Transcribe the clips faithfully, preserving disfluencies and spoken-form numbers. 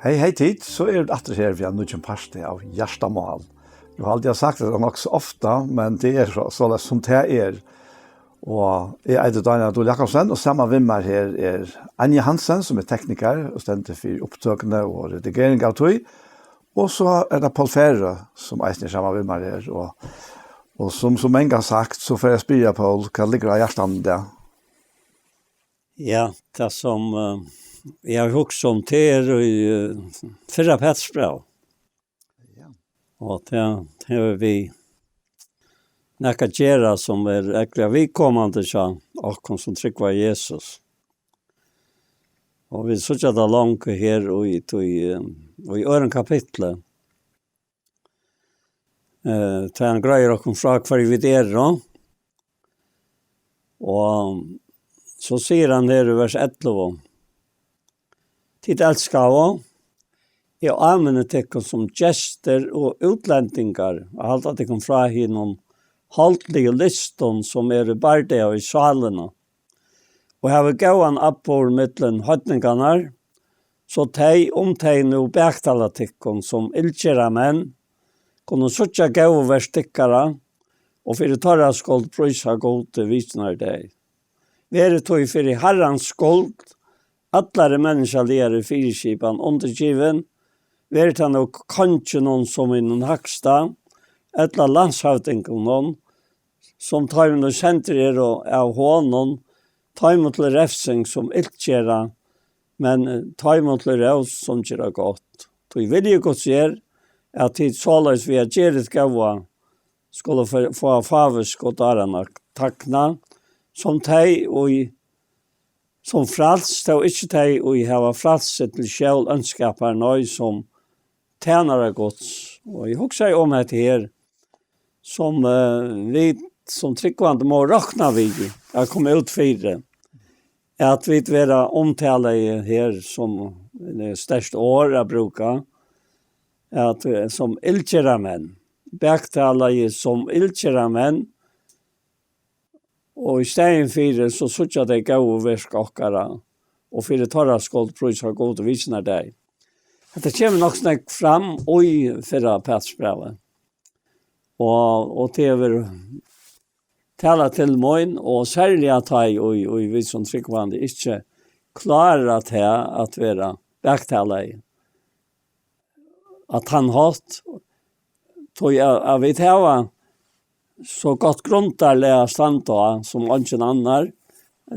Hey, hey, tit, so eru vit aftur her við einum nýggjum parti av Hjartamál. Eg haldi, eg havi sagt tað nokk so ofta, men tað er so, soleiðis sum tað er. Og eg eiti Dánjal Dul Jakobsen, og saman við mær her er Anja Hansen, sum er teknikari og stendur fyri upptøkuni og redigering av tí. Og so er tað Poul Færø, sum eisini er saman við mær her. Og, og sum, sum mangan sagt, so fari eg at spyrja Poul, hvat liggur á hjartanum í dag? Ja, tað sum, eh, eg havi hugsað um, tað er í, eh, fyrra Petursbræv. Ja. Og tað, tað hevur við nakað at gera, sum er ógvuliga viðkomandi hjá okkum, sum trúgva Jesus. Og vit síggja tað longu her í, í, eh, í øðrum kapitli. Eh, tá hann greiðir okkum frá, hvørji vit eru. Og so sigur hann her í vers ellivu: Tit elskaðu, eg áminni tykkum sum gestir og útlendingar, at halda tykkum frá hinum holdligu lystum, sum eru bardagar í sálini, og havið góðan atburð millum heidningarnar, so tey, um tey nú baktala tykkum sum illgerðarmenn, kunnu síggja góðu verk tykkara, og fyri teirra skuld prísa Gudi vitjandi tey. Verið tí fyri Harrans skuld allari menniskjaligari fyriskipan undirgivin, verið tað nú konginum sum hinum hægsta, ella landshøvdingunum, sum teimum, ið sendir eru av honum, teimum til refsing, sum ilt gera, men, eh, teimum til rós, sum gera gott. Tí vilji Guds er, at tit soleiðis við at gera hið góða skulu f-, fáa fávist og dáran at tagna, sum tey, ið, sum frælst, tó ikki tey, ið hava frælst seg til skjól óndskapar, nei, sum tænarar Guds. Og eg hugsaði um hetta her, sum, eh, vit sum trúgvandi má rokna við at koma út fyri, at vit verða umtalaði her, sum er sterkt orð at brúka, at, eh, sum illgerðarmenn, baktalaði sum illgerðarmenn, og í staðin fyri, so síggja tey góðu verk okkara, og fyri teirra skuld prísa Gud vitjandi tey. Hetta kemur nokk so nógv fram í fyrra Petursbrævi. Og, og tað hevur talað til mín, og serliga tá ið, ið, ið vit sum trúgvandi ikki klára tað at vera baktalaði á tann hátt, tí at, at vit hava so gott grundarlag at standa á sum eingin annar.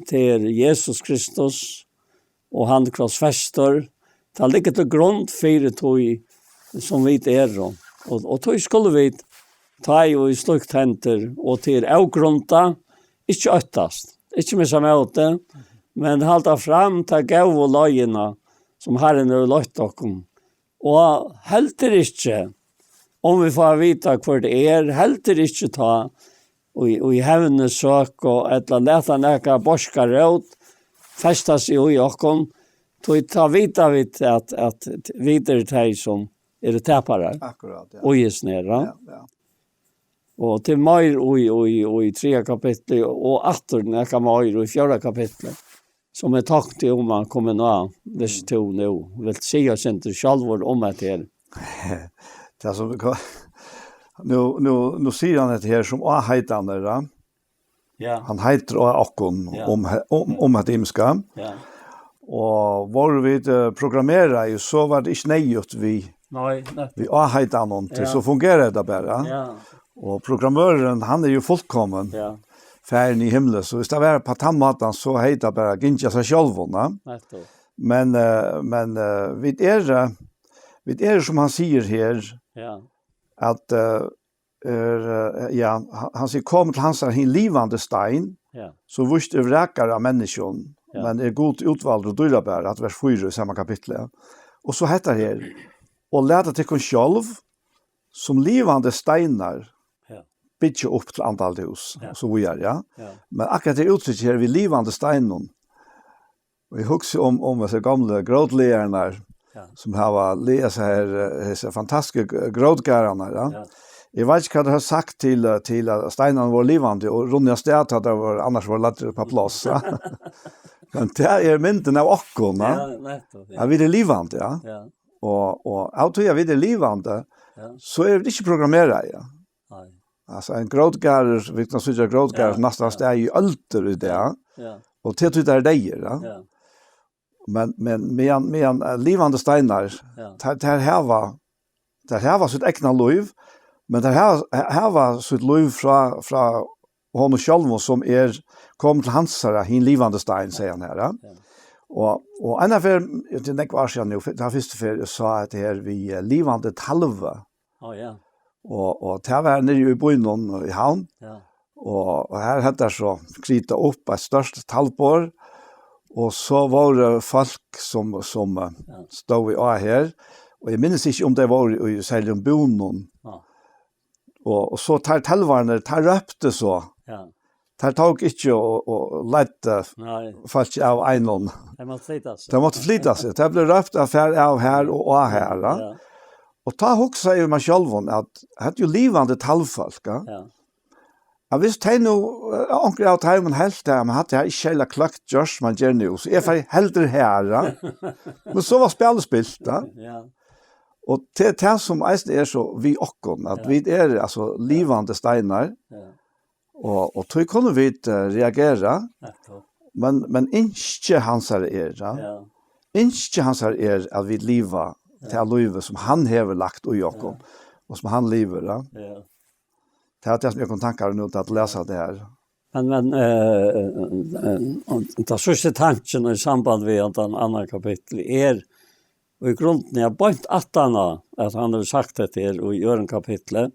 Tað er Jesus Kristus, og hann krossfestur. Tað liggur til grund fyri tí, sum vit eru. Og, og tí skulu vit, tá ið slíkt hendir, og tað er ógrundað, ikki óttast, ikki missa mótið, men halda fram ta góðu leiðina, sum Harrin hevur leitt okkum. Og heldur ikki, um vit fáa at vita, hvør tað er, heldur ikki tá, í, í hevnisøku, ella lata nakað beiska rót festa seg í okkum, tí tá vita vit, at, at vit eru tey, sum eru taparar. Akkurát, ja. Og í snera. Ja, ja. Og til meir í, í, í triðja kapitli, og aftur nakað meir í fjórða kapitli, sum er tokti um at koma inn á, hvis Mm. tú nú vilt siga sindur sjálvur um at her. Tað sum vi kan, nú, nú, nú sigur hann hetta her sum á heitan er, ja. Ja. Hann heitir á okkum Ja. um he-, um, um hetta ymiska. Ja. Og vóru vit, eh, programmeraði, so var tað ikki neyðugt við, Nei, nettupp. við á heitanum, tí Ja. so fungerar tað bara. Ja. Og programmørin, hann er jo fullkomin. Ja. Farin í himli, so hvis tað var på tann mátan, so hevði tað bara gingið av seg sjálvum, ja. Nettupp. Men, eh, men, eh, vit eru, eh, vit eru, sum hann sigur her, Ja. at, eh, er, eh, ja, hann, hann sigur: "Kom til hansara hin livandi stein, Ja. sum víst er vrakaður av menniskjum, Ja. men er Gud útvaldur og dýrabær", at vers fýra í sama kapitli. Og so hetta her: "Og lata tykkum sjálv sum livandi steinar Ja. byggja upp til andaliga hús", Ja. og so víðari, ja. Ja. Men akkurát tað úttrykk her við livandi steinum, og eg hugsi um, um hesar gomlu grótlagararnar, Ja. sum hava lagað hesar her, eh, hesar fantastiskar g-, grótgarðarnar, ja. Ja. Eg veit ikki, hvat teir hava sagt til, eh, til at steinarnir vóru livandi og runnið avstað, at teir vóru, annars vóru latin upp á pláss, ja. Men tað er myndin av okkum, ja. Ja, nettupp, ja. At vit eru livandi, ja. Ja. Og, og av tí at vit eru livandi, ja, so eru vit ikki programmerað, ja. Nei. Altso, ein grótgarður, vit kunnu síggja grótgarður, ja, næstan, ja, staðið í øldir í dag, ja, og til tí teir deyðir, ja. Ja. Men, men meðan, meðan, eh, livandi steinar, ja, teir, teir hava, teir hava sítt egna lív, men teir hava, hava sítt lív frá, frá honum sjálvum, sum er komin til hansara, hin livandi stein, sigur hann her, ja. Ja. Og, og ein ferð, tað er nógv ár síðan nú, fyri, tað fyrstu ferð, eg sá hetta her við, eh, livandi talvu. Á, ja. Og, og tað var niðri í býnum í Havn. Ja. Og, og her hentu teir so, krita upp eitt stórt talvborð, og so vóru fólk sum, sum, eh, ja, stóðu á her, og eg minnist ikki, um tey vóru í serligum búnum. Ja. Og, og so teir telvarnir, teir róptu so. Ja. Teir tóku ikki og, og leiddu, nei, fólk av einum. Tey máttu flyta seg. Tey máttu flyta seg. Tað bleiv rópt at fara av her og á her, ja. Ja. Og tá hugsaði eg við mær sjálvum, at hetta er jo livandi talvfólk, ja. Ja. Ja, viss tey nú, eh, onkur av teimum helt tað, men hatta er ikki serliga kløkt gjørt, man ger nú, so eg fari heldur her, ja. Men so var spælið spilt, ja. Ja. Og tað er tað sum eisini er so við okkum, at, ja, vit eru, altso, livandi steinar, ja, og, og tí kunnu vit, eh, reagera, nettupp, men, men ynski hansara er, ja. Ja. Ynski hansara er, at vit liva, ja, tað lívið, sum hann hevur lagt í okkum, ja, og sum hann livir, ja. Ja. Tað er tað, sum eg kom í tankar um nú, til at lesa tað her. Men, men, eh, eh, eh, tað síðsta tankin í samband við at hann annar kapittul er, og í grunden er beint aftan á, at hann hevur sagt hetta her í øðrum kapitli,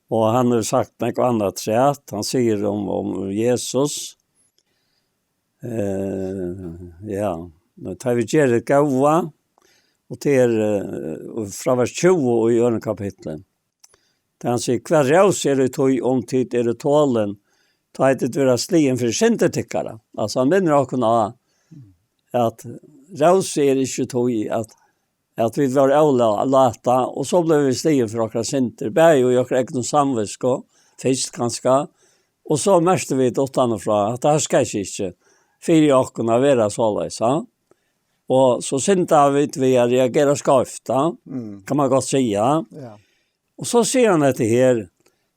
og hann hevur sagt nógv annað afturat, hann sigur um, um Jesus, eh, ja, men tá vit gera tað góða, og tað er, eh, frá vers tjúgu í øðrum kapitli, tá hann sigur: "Hvat rós er í tí, um tit eru tolin, tá ið tit verða sligin fyri syndir tykkara?" Altso, hann minnir okkum á, at rós er ikki tí, at, at vit vóru óláta, og so blivu vit sligin fyri okkara syndir, bæði í okkara egnu samvitsku, fyrst kanska, og so merktu vit uttan og frá, at tað hóskar ikki fyri okkum at vera soleiðis, ha? Og so synda vit við at reagera skeivt, ha? Mm. Kann man gott siga. Ja. Og so sigur hann hetta her: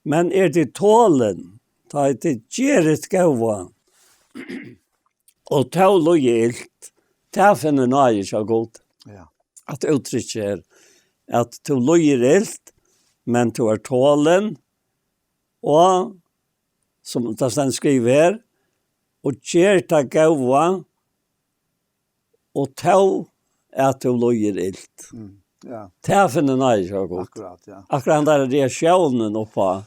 "Men eru tit tolin, tá ið tit gera tað góða, og tó líða ilt, tað finnur náði hjá Gud." Ja. At úttrykki er, at tú líður ilt, men tú ert tolin, og, sum tað stendur skrivað her, og ger tað góða, og tó at tú líður ilt. Mm, ja. Tað finnur náði hjá Gud. Akkurát, ja. Akkurát hann har reaktiónin uppá,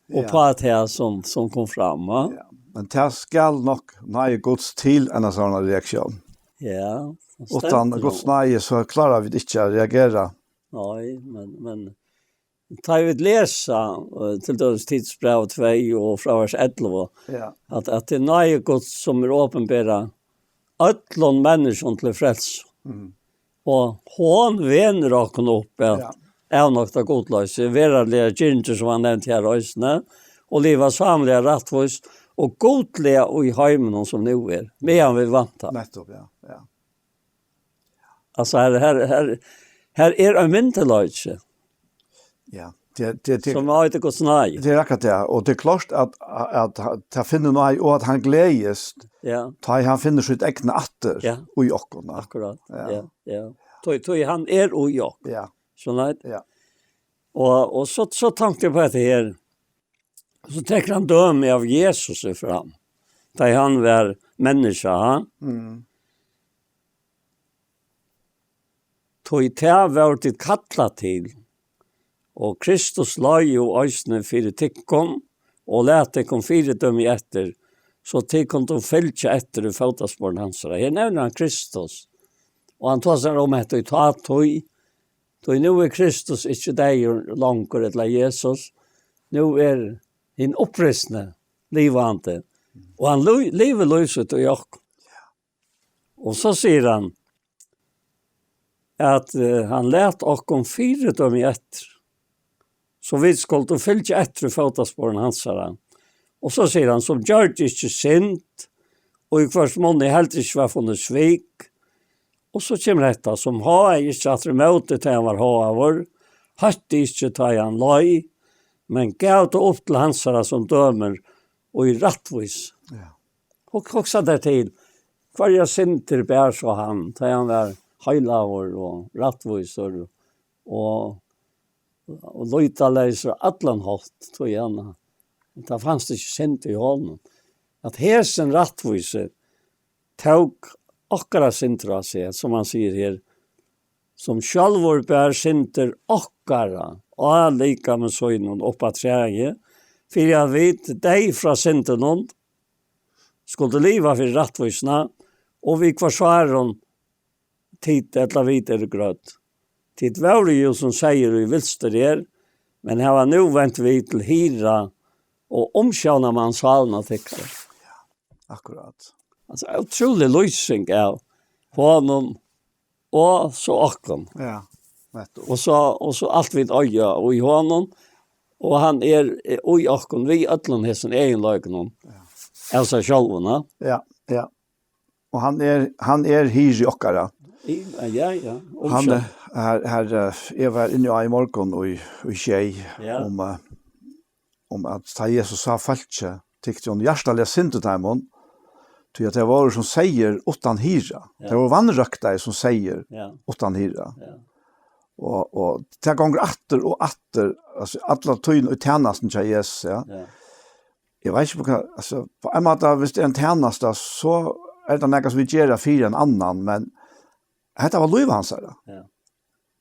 ja, uppá tað sum, sum kom fram, va? Ja. Men tað skal nokk náði Guds til ein sovorðnan reaktión. Ja, uttan stendur Guds nú náði, so klára vit ikki at reagera. Nei, men, men tá vit lesa, eh, til dømis Titusbræv tvey og frá vers ellivu, ja, at, at tað er náði Guds, sum er opinberað øllum menniskjum til frelsu. Mm. Og hon venur okkum upp at, ja, avnokta gudloysi, veraldligar girndir, sum hann nevndi her eisini, og liva sámliga, rættvíst og gudliga í heiminum, sum nú er, meðan vit vænta. Nettupp, ja, ja. Altso, her, her, her, her er ein myndugleiki, ja, tað, tað, tað, sum eitur Guds náði. Tað er akkurát tað, og tað er klárt at, at, at tað finnur náði, og at hann gleðist, ja, tá ið hann finnur sítt egna aftur, ja, í okkum, ja. Akkurát, ja, ja, ja. Tí, tí hann er í okkum. Ja. Soleiðis. Ja. Og, og so, so tók eg upp hetta her. So tekur hann dømi av Jesusi fram, tá ið hann var menniskja, ha? Mm. Tí tað vóru tit kallað til, og Kristus leið jú eisini fyri tykkum, og læt tykkum fyridømi eftir, so tit kundu fylgja eftir í fótasporum hansara. Her nevnir hann Kristus, og hann tosar um hetta í tátíð, tí nú er Kristus ikki deyður longur, ella Jesus, nú er hin upprisni livandi, og hann lí-, livir lív sítt í okkum. Og so sigur hann at, eh, hann læt okkum fyridømi eftir, so vit skuldu fylgja eftir í fótasporum hansara. Og so sigur hann, sum gjørdi ikki synd, og í hvørs munni heldur ikki var funnið svik, Og so kemur hetta, sum háaði ikki aftur ímóti, tá hann var háaður, hótti ikki, tá ið hann leið, men gav tað upp til hansara, sum dømir og er rættvís. Ja. Hug-, hugsa tær til, hvørja syndir ber so hann, tá hann var heilagur og rættvísur og, og lýtaleysur á allan hátt, tí hann, tað fanst ikki synd í honum. At hesin rættvísi tók okkara syndir á seg, sum hann sigur her, sum sjálvur bar syndir okkara á likami sínum upp á træið, fyri at vit, deyð frá syndunum, skuldu liva fyri rættvísina, og við hvørs sárum tit ella vit eru grødd. Tit vóru jú sum seyður, ið vilstur er, men hava nú vent við til hirða og umsjónarmann sálna tykkara. Akkurát. Altso, ótrúlig lýsing av honum og so okkum. Ja, nettupp. Og so, og so alt vit eiga í honum, og hann er, er í okkum, við øllum hesum eginleikunum. Ja. Av sær sjálvum, ja. Ja, ja. Og hann er, hann er hirði okkara. Í, ja, ja. Hann, umsjón. Eh, her, her, eh, eg var inni á í morgun í, í sjey, ja, um, eh, um at tá Jesus sá fólkið, tykti hon hjartaliga synd í teimum, tí at tey vóru sum seyður uttan hirða. Ja. Tey vóru vanrøktaði sum seyður, ja, uttan hirða. Ja. Og, og tað gongur aftur og aftur, altso, alla tíðina í tænastuni hjá Jesus, ja. Ja. Eg veit ikki, hvat, altso, á ein máta, viss tað er ein tænasta, so er tað nakað sum vit gera fyri ein annan, men hetta var lív hansara. Ja.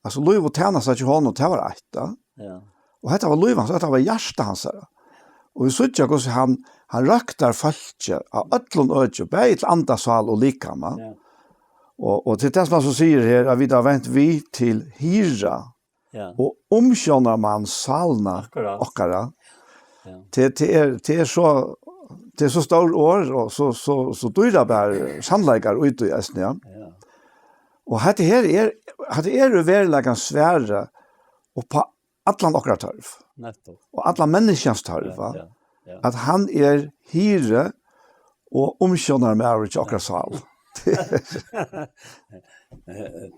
Altso, lív og tænasta hjá honum, tað var eitt, ja. Ja. Og hetta var lív hansara, hetta var hjarta hansara. Og vit síggja hvussu hann, hann røktar fólkið av øllum øki, bæði til anda, sál og likama. Ja. Og, og til tað sum hann so sigur her, at vit hava vent við til hirða, ja, og umsjónarmann sálna, akkurát, okkara. Ja. Tað, tað er, tað er so, tað er so stór orð og so, so, so dýrabar sannleikar út í eisini, ja. Ja. Og hetta her er, hetta er í veruleikanum svarið upp á allan okkara tørv. Nettupp. Og allan menniskjans tørv, ja, va? Ja, ja. At hann er hirði og umsjónarmaður hjá okkara sál.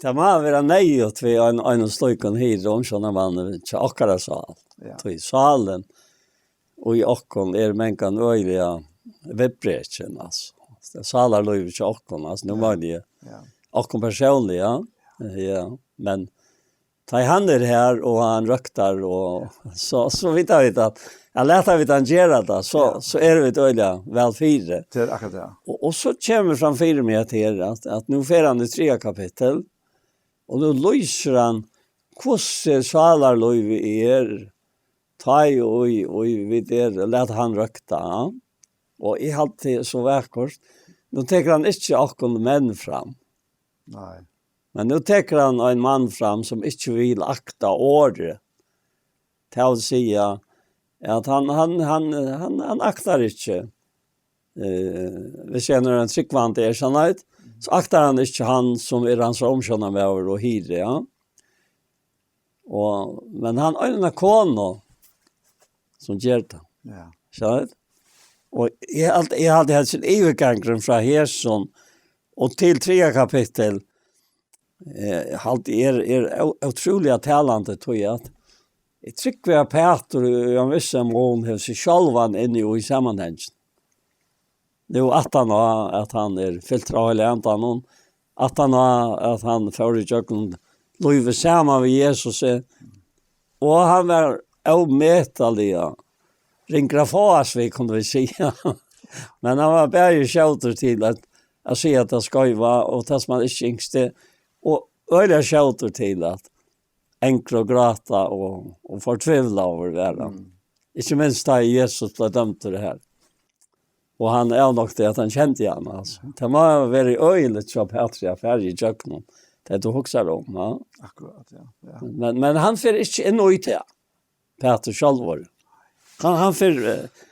Tað má vera neyðugt við ein, ein slíkan hirða og umsjónarmann hjá okkara sál. Ja. Tí sálin í okkum er mangan øgiliga viðbrekin, altso. Sálarlívið hjá okkum, altso, nú, ja, meini eg, ja, okkum persónliga, ja. Ja, men tá ið hann er her, og hann røktar, og so, so vita vit at, ja, lata vit hann gera tað, so, ja, so eru vit øgiliga væl fyri. Tað er akkurát tað. Og, og so kemur fram fyri meg at her, at, at nú fer hann í triðja kapittul, og nú lýsir hann hvussu sálarlívið er, tá ið, ið, ið vit eru, lat hann røkta. Og eg haldi tað er so vakurt. Nú tekur hann ikki okkum menn fram. Nei. Men nú tekur hann ein mann fram sum ikki vil akta orðið. Tað vil siga at hann, hann, hann, hann, hann aktar ikki, eh, viss ein er ein trúgvandi, er sannheit, so aktar hann ikki hann sum er hansara umsjónarmaður og hirði, ja. Og, men hann eigur eina konu sum ger tað. Ja. Sannheit? Og eg haldi, eg haldi, hesin yvirgangurin frá hesum og til triðja kapittul, eh, haldi er, er ó-, ótrúliga talandi, tí at eg trúgvi, at Pætur í ein vissan mun hevur seg sjálvan inni í samanhangin. Nú, aftan á at hann er fyltur av Heilaga Andanum, aftan á at hann fór ígjøgnum lívið saman við Jesusi, og hann var ómetaliga ringur at fáast við, kunnu vit siga. Men hann var bæði skjótur til at, at siga tað skeiva og tað sum hann ikki ynskti, og øgiliga skjótur til at ankra og gráta og, og fortvivla over var hann. Mm. Ikki minst tá Jesus bleiv dømdur her. Og hann avnoktaði at hann kendi hann, altso. Tað má hava verið øgiligt hjá Pætri at fara ígjøgnum tað, tú hugsar um, ja. Akkurát, ja, ja. Men, men hann fer ikki inn í tað, Pætur sjálvur. Hann, hann fer, eh,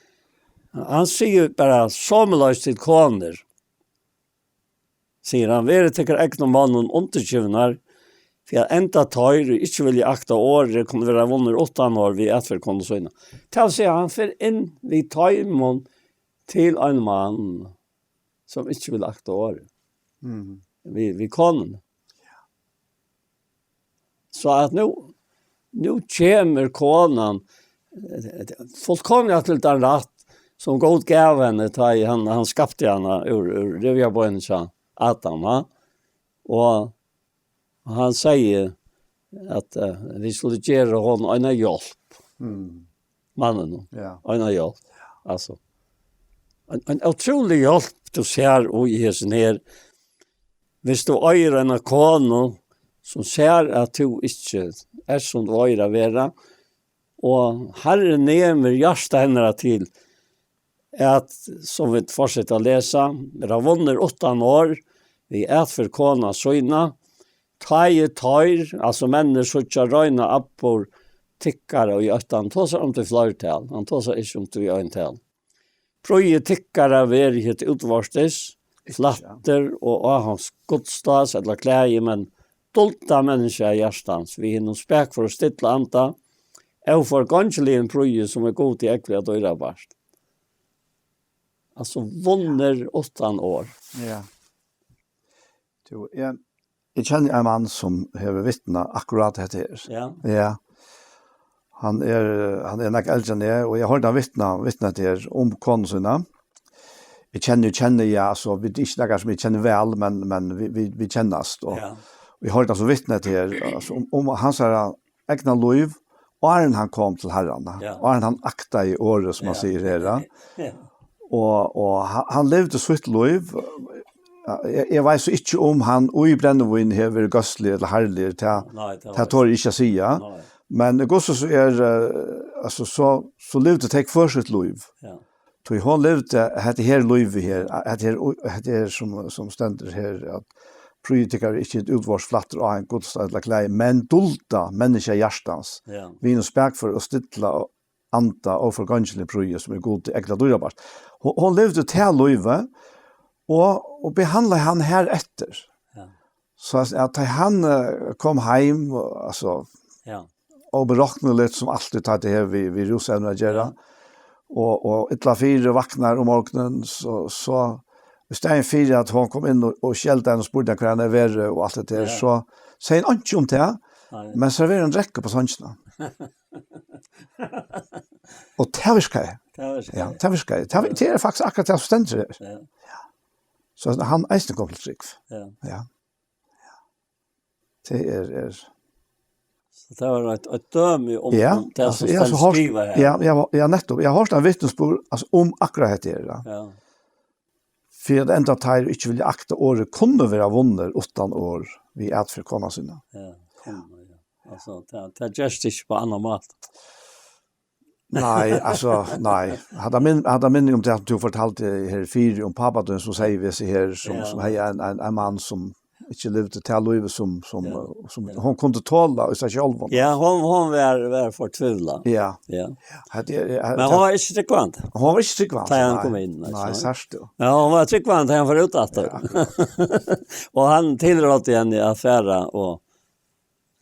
hann sigur bara: "Somuleiðis tit konur", sigur hann, "verið tykkara egnu monnum undirgivnar, fyri at enda teir, ið ikki vilja akta orðið, kunnu verða vunnir uttan orð við atferð konu sína." Tað vil siga, hann fer inn við teimum til ein mann, sum ikki vil akta orðið. Mhm. Við, við konuni. So at nú, nú kemur konan, eh, fullkomliga til tann rætt, sum Gud gav henni, tá ið hann, hann skapti hana úr, úr rivjabeini hjá Adam, ha? Og hann segði, at, eh, vit skulu gera honum eina hjálp, Mm. manninum, Ja. eina hjálp. Altso, ein, ein ótrúlig hjálp, tú sær, og í hesum her, hvis tú eigur eina konu, sum sær, at tú ikki ert, sum tú eigur at vera, og Harrin nemur hjarta hennara til, at, sum vit fortseta at lesa, verða vunnir uttan orð, við atferð kona sína, tá ið teir, altso menninir, síggja reina atburð tykkara í ótta. Hann tosar um tað í fleirtal, hann tosar ikki um tað í eintal. Prýði tykkara veri hitt útvortis, flættir og áhongs gudsstás ella klæði, men dulda menniskja hjartans, við hinum spakføra og stilla anda, óforgongiligum prýði, sum er Gudi ógvuliga dýrabært. Altso, vunnir uttan orð. Ja. Tú, eg, eg kenni ein mann sum hevur vitnað akkurát hetta her. Ja. Ja. Hann er, hann er nógv eldri enn eg, og eg hoyrdi hann vitna, vitna hetta her um konu sína. Eg kenni, kenni, ja, so vit eru ikki nakar sum eg kenni væl, men, men vit, vit, vit kennast, og Ja. eg hoyrdi hann so vitna hetta her, altso, um, um hansara egna lív, áðrenn hann kom til Harran, Ja. áðrenn hann aktaði orðið, sum man Ja. sigur her, ja. Ja. Og, og ha-, hann livdi sítt lív. Ja, eg, eg veit so ikki, um hann í brennivín hevur verið góðsligur ella harðligur, tað, Nei, tað tað veit tori eg ikki at siga. Nei. Men hvussu so er, eh, altso, so, so livdi tey hvør sítt lív. Ja. Tí hon livdi hetta her lívið her, hetta her, hetta her sum, sum stendur her, at prýði tykkara ikki hitt útvortis, flættir og áhongs gudsstás ella klæði, men dulda menniskja hjartans, Ja. við hinum spakføra og stilla anda, óforgongiligum prýði, sum er Gudi ógvuliga dýrabært. Hon, hon livdi tað lívið, og, og behandlaði hann har eftir. Ja. So at, at hann, eh, kom heim, og, altso, Ja. óbyroknaligt, sum altíð, tá tað hevur við, við rúsevni at gera. Ja. Og, og illa fyri, vaknar um morgunin, so, so í staðin fyri at hon kom inn og, og skeldaði hann og spurdi hann, hvar hann hevði verið og alt hetta her, Ja. so segði hann einki um tað, Nei. men serveraði hann drykk upp á songina. Og tað virkaði. Tað virkaði. Ja, tað virkaði. Tað, Ja. tað er faktiskt akkurát tað sum stendur her. Ja. So hann eisini kom til trúgv. Ja. Ja. Tað er, er So tað var eitt, eitt dømi um, Ja, um tað altso, sum eg havi stendur so hoyrt, skrivað her. ja, ja, ja, nettupp. Eg havi hoyrt ein vitnisburð, altso, um akkurát hetta her, ja. Ja. Fyri at enda teir ikki vilja akta orðið, kunnu verða vunnir uttan orð við atferð kona sína. Ja, kunnu, ja. Altso, tað, tað gerst ikki á annan máta. Nei, altso, nei. Hatta minn-, hatta minnir um tað sum tú fortaldi her fyri um pápa tín, sum segði við seg her, sum, Ja. sum hevði ein, ein, ein mann sum ikki livdi tað lívið sum, sum, Ja. eh, sum Ja. hon kundi tola í sær sjálvum. Ja, hon, hon var, var fortvivlað. Ja. Ja. Hatta er, er, Men hon var ikki trúgvandi. Hon var ikki trúgvandi, Tá hann nei. kom inn, Nei, altso. sært tú. Ja, hon var trúgvandi, tá hann fór út aftur. Ja. Og hann tilráddi henni at fara og,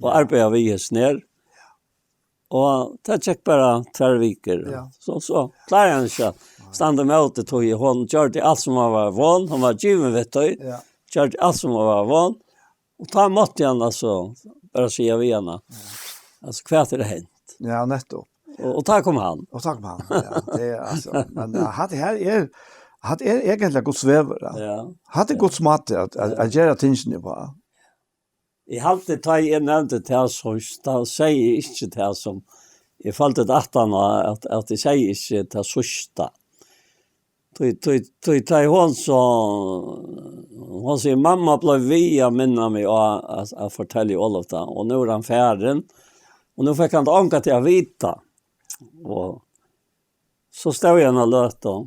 og Ja. arbeiða við hesum her. Og tað gekk bara tvær vikur. Ja. So, so kláraði hann ikki at standa ímóti tí. Hon gjørdi alt sum hon var von, hon var givin við tí. Ja. Gjørdi alt sum hon var von. Og tá mátti hann altso bara siga við hana. Ja. Altso, hvat er hent? Ja, nettupp. Og, og tá kom hann. Og tá kom hann, ja. Tað er, altso, men, eh, hatta her er, hatta er eigentliga Guds vegur, ja. Ja. Hatta er Ja. Guds máti at, at, Ja. at gera tingini uppá. Eg haldi, tá eg nevndi tað síðst, tá segði eg ikki tað sum eg føldi tað aftan á, at, at eg segði ikki tað síðsta. Tí, tí, tí, tá ið hon so, hon sigur, "Mamma bleiv við at minna meg á at, at fortelja Óla tað, og nú er hann farin, og nú fekk hann tað ongantíð at vita." Og so stóð eg eina løtu.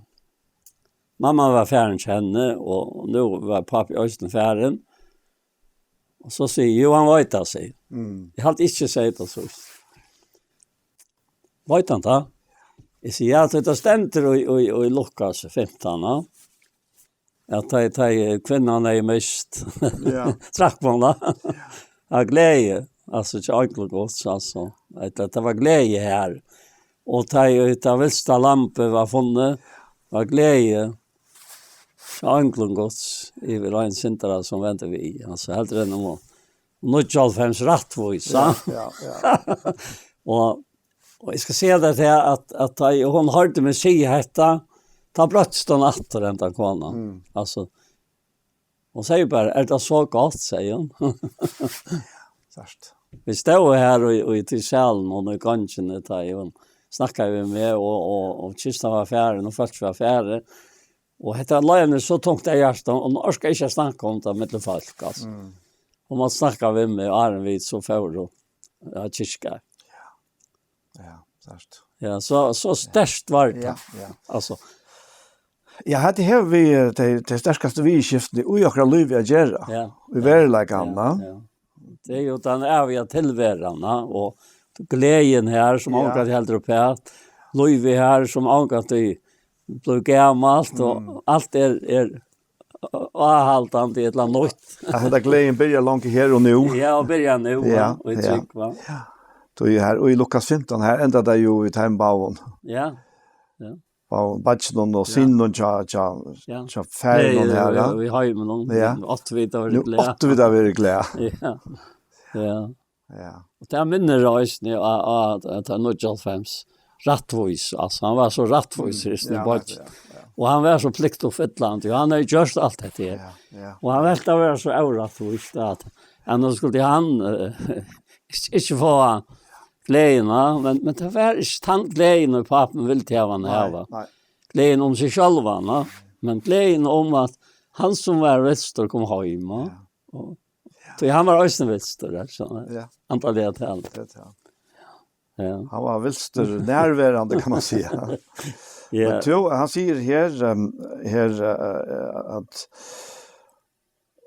Mamma var farin hjá henni, og nú var pápi eisini farin. Og so sigur, "Jú, hann veit tað," sigur. Mm. Eg haldi ikki, eg segði tað síðst. "Veit hann tað?" Eg sigi, "Ja, tí tað stendur í, í, í Lukas fimtan, ja. At tað, tað er kvinnan er mist." Ja. Trakk man tað. Ja. Av gleði, altso, til onglum Guds, altso. At, at tað var gleði her. Og tað, tað vilsta lambið var funnet, var gleði til onglum Guds, yvir ein syndara sum vendi við. Altso, heldur enn um níggjuoghálvfems rættvís, ja, ja, ja. Og, og eg skal siga tær at, at, at tá hon hoyrdi meg siga hetta, tá broyttist hon aftur, henda konan. Mm. Altso, hon sigur bara, "Er tað so gott?" sigur hon. Sært. Vit stóðu her í, í, í salinum og í gongini, tá hon snakkaði við meg, og, og, og kistan var farin, og fólk var farin. Og hetta leið henni so tungt av hjarta, og hon orkaði ikki at snakka um tað millum fólk, altso. Mm. Hon mátti snakka við meg, áðrenn vit so fóru á kirkju. Ja, sært. Ja, so, so sterkt var tað. Ja, ja. Altso. Ja, hetta hevur við, eh, tey, tey sterkastu viðurskiftini í okkara lívi at gera. Ja. Í veruleikanum, ja, ja. Tað er jú tann æviga tilveran, ja, og gleðin her, sum, ja, ongantíð heldur uppat. Lívið her, sum ongantíð blívur gamalt, og, mm, alt er, er áhaldandi ella nýtt. At henda gleðin byrjar longu her og nú. Ja, og byrjar nú, ja, ja, og í, ja, trúgv, va? Ja. Tí her, og í Lukas fimtan, her endar tað jú í teimum báðum. Ja, ja. Báðum beiggjanum og, ja, syninum hjá, hjá, ja, hjá faðirinum her, ja. Nei, í heiminum, ja, áttu vit at vera, nú glað, áttu vit at vera glað. Ja, ja. Ja. Og tað minnir eisini á, á, at tað er níggjuoghálvfems. Rættvís, altso, hann var so rættvísur, mm, hesin, ja, beiggi, ja, ja. Og hann var so pliktuppfyllandi, og hann hevði gjørt alt hetta her. Ja, ja. Og hann helt at vera so órættvíst, at, at nú skuldi hann, eh, ikki, ikki fáa gleðina, men, men tað var ikki tann gleðin, pápin vildi hava hann, nei, hava. Nei. Gleðin um seg sjálvan, ja. Men gleðin um at hann sum var vilstur kom heim, ja. Ja. Og, tí hann var eisini vilstur, ja, so, ja, andaliga talað. Ja, ja. Ja. Hann var vilstur nærverandi, kann man siga. Ja. Men tú, hann sigur her, ehm, her, eh, at,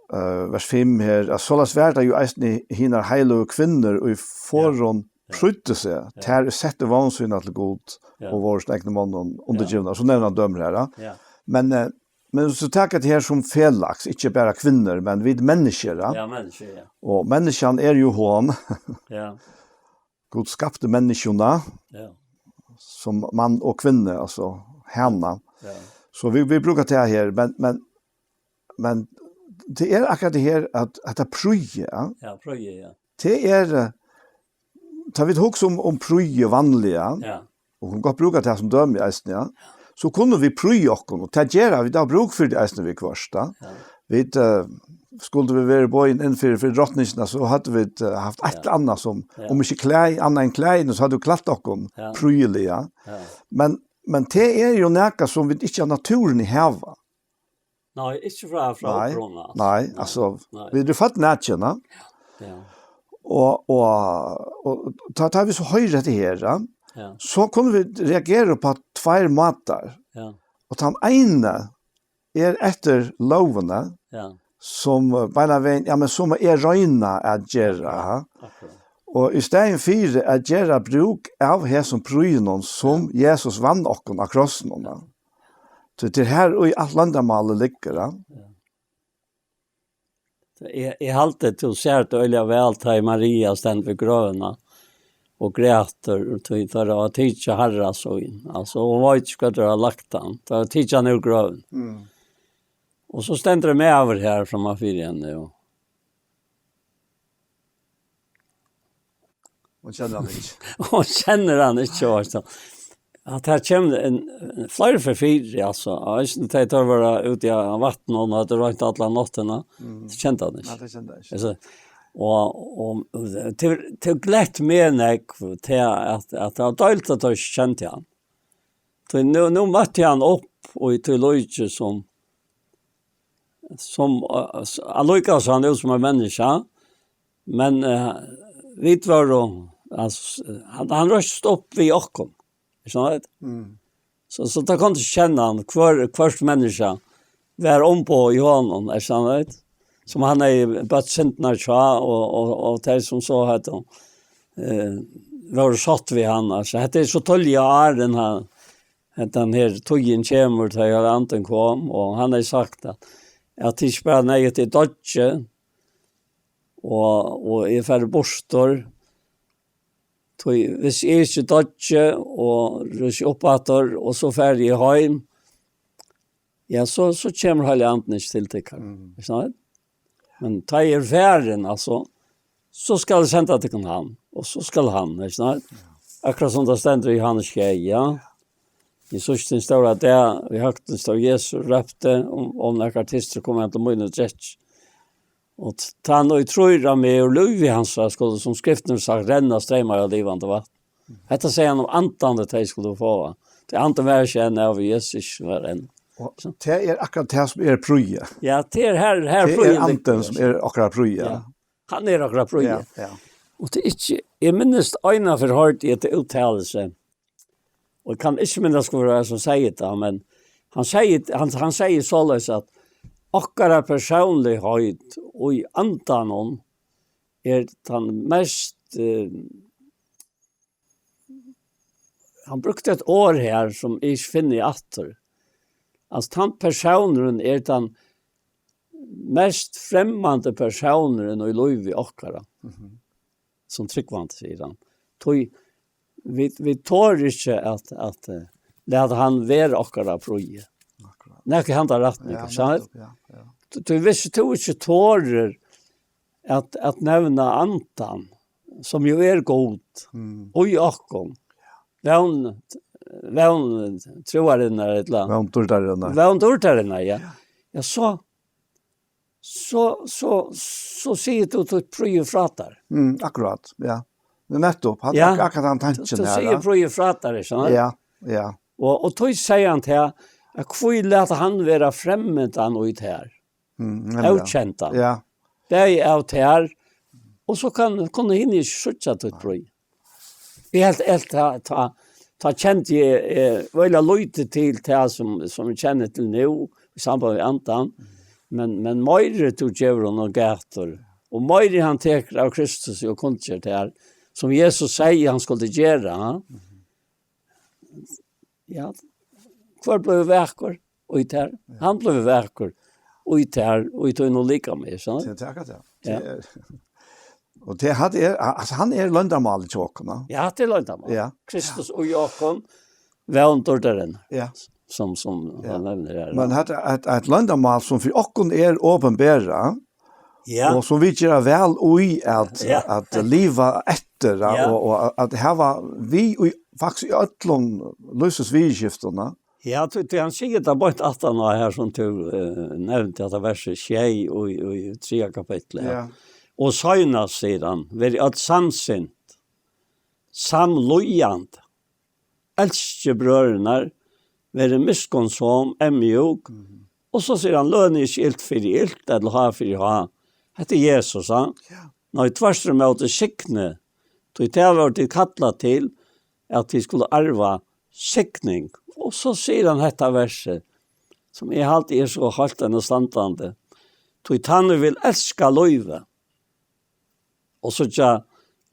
eh, vers fimm her, at soleiðis var tað jú eisini hinar heiløgu kvinnur, ið forðum, ja, prýddu seg, ja, tær ið settu vón sína til Gud, ja, og vóru sínum egnu monnum, ja, undirgivnar. So nevnir hann dømir her, ja. Ja. Men, eh, men so taka tað her sum felags, ikki bara kvinnur, men vit menniskjur, ja. Ja, menniskjur, ja. Og menniskjan er jú hon. Ja. Gud skapti menniskjuna, ja, sum mann og kvinnu, altso hana. Ja. So vit, vit brúka tað her, men, men, men tað er akkurát tað her at, at tað prýði, ja. Ja, prýði, ja. Tað er, eh, tá vit hugsa um, um prýði vanliga, ja, og kunnu gott brúka tað sum dømi eisini, ja, so kunnu vit prýða okkum, og tað gera vit, tað hava brúk fyri tað eisini viðhvørt, ja. Ja. Vit, eh, skuldu vit verið boðin inn fyri, fyri drotningina, so høvdu vit, eh, havt eitt, ja, ella annað sum, ja, um ikki klæði, annað enn klæðini, so høvdu vit klætt okkum, ja, prýðiliga. Ja. Men, men tað er jú nakað sum vit ikki av náttúruni hava. Nei, ikki frá, frá, nei, upprunan, nei, nei, altso, nei, vit eru fødd nakin, ja. Ja. Og, og, og tá, tá vit so hoyra hetta her, ja, ja, so kunnu vit reagera upp á tveir mátar. Ja. Og tann eini er eftir lógini, ja, sum, eh, beinanvegin, ja, men sum eg royni at gera, ha. Akkurát. Og í staðin fyri at gera brúk av hesum prýðinum, sum, ja, Jesus vann okkum á krossinum, ja. So tað er her, ið alt loyndarmálið liggur, ja. Ja. Eg, eg haldi, tú sær tað øgiliga væl, tá ið Maria stendur við grøvina og grætur, og tí teir hava tikið Harra sín. Altso, hon veit ikki, hvar teir hava lagt hann. Teir hava tikið hann úr grøvini. Mm. Og so stendur ein maður her framman fyri henni, og Hon kennir hann ikki. Hon kennir hann ikki, veitst tú. At her kemur ein, ein fleiri ferð fyri, altso. Og eisini tá teir vóru úti á vatninum, og høvdu roynt alla náttina, mm, so kendi hann ikki. Nei, tað kendi hann ikki. Altso, og, og til, til gleði meg nógv, til at, at tað var deiligt, at teir ikki kendu hann. Tí nú, nú møtti hann upp í tí líki sum, sum, eh, s-, allíkavæl sá hann út sum ein menniskja, men, eh, vit vóru, altso, hann, hann reistist upp við okkum, ikki sant? Mm. So, so tá kundi kenna hann, hvør, hvørt menniskja var umboðað í honum, ikki sant? Sum hann hevði bøtt syndirnar hjá, og, og, og tey sum so høvdu, eh, vóru sátt við hann. Altso, hetta er so tíðliga áðrenn hann, hendan her tíðin kemur, tá ið Andin kom, og hann hevði sagt at, at tað ikki bara neyðugt eg doyggi, og, og eg fari burtur, tí hvis eg ikki doyggi og rísi upp aftur, og so fari eg heim, ja, so, so kemur Heilagi Andin ikki til tykkara. Mm. Ikki sant? Men tá eg eri farin, altso, "So skal eg senda tykkum hann, og so skal hann", ikki sant? Akkurát sum tað stendur í Jóhannes sjey, ja. Í síðsta stóra dag, við høgtíðina stóð Jesus og rópti, um, um nakar er tyrstur, komi hann til mín og drekki. Og t-, tann ið trýr á meg, úr lívi hansara skulu, sum skriftin hevur sagt, renna streymar av livandi vatn. Hetta segði hann um andan, tey skulu fáa. Tí andin var ikki enn, av Jesus ikki var enn. Og tað er akkurát tað sum er prýði. Ja, tað er her, her Tað er prýðin andin liggur, sum er okkara prýði. Ja. Hann er okkara prýði. Ja, ja. Og tað er ikki, eg minnist eina ferð hoyrdi eg til úttalelse. Og eg kann ikki minnast hvør tað var sum segði tað, men hann segði, hann, hann segði soleiðis at okkara persónligheit í andanum er tann mest, eh, hann brúkti eitt orð her sum eg ikki finni aftur. Altso, tann persónurin er tann mest fremmandi persónurin í lívi okkara. Mhm. Sum trúgvandi, sigur hann. Tí vit, vit tora ikki at, at, eh, lata hann vera okkara prýði. Akkurát. Nakað í handa rætning, Ja, ikki sant? Nettupp, ja, ja. Tí, tí viss tú ikki torir at, at nevna andan, sum jú er Gud, Mm. og í okkum. Vón, vón trúarinnar, ella Vón dýrdarinnar. Vón dýrdarinnar, ja. Ja. Ja, so, so, so, so sigur tú títt prýði frá tær. Mm, akkurát, ja. Men nettupp, hann Ja. ak-, akkurát hann tanken Tú her, sigur ja. prýði frá tær, ikki sant? Ja, ja. Og, og tí sigur hann til, at hví lata hann vera fremmandan í tær? Mm, nemliga. Ókendan. Ja. Bæði av tær, og so kann, kunnu hinir ikki síggja títt prýði. Eg helt, helt ta, ta, ta kendi eg, eh, veldig lítið til tað sum, sum eg kenni til nú, í samband við andan. Men, men meiri tú gevur honum gætur, og meiri hann tekur av Kristus og kunngerð tær, sum Jesus segði hann skuldi gera, ha? Ja, hvør blívur vakur í tær? Ja. Hann blívur vakur í tær, í tínum likami, so. Tað er akkurát tað. Ja. Tað er, og tað, hann er, altso, hann er loyndarmálið hjá okkum, ja. Ja, tað er loyndarmál. Ja. Kristus í okkum, vón dýrdarinnar. Ja. Sum, sum Ja. hann nevnir her, Men ja. hetta er eitt, eitt loyndarmál sum fyri okkum er opinberað, Ja. og sum vit gera væl í at, Ja. at liva eftir, ja, Ja. og, og at hava við í, faktiskt í øllum lívsins viðurskiftum, ja. Ja, tí, tí hann sigur tað beint aftan á her sum tú, eh, nevndi, at tað er vers sjey og í, og í triðja kapitli, ja. Ja. Og seinast, sigur hann, verið øll samsint, samlíðandi, elski brøðurnar, verið miskunnsom, eyðmjúk. Mhm. Og so sigur hann, lønið ikki ilt fyri ilt, ella háð fyri háð. Hetta er Jesus, ha? Ja. Nei, tvørturímóti, signið, tí tað vóru tit kallað til, at tit skulu arva signing. Og so sigur hann hetta versið, sum eg haldi er so heilt enn standandi. Tí tann ið vil elska lívið, og síggja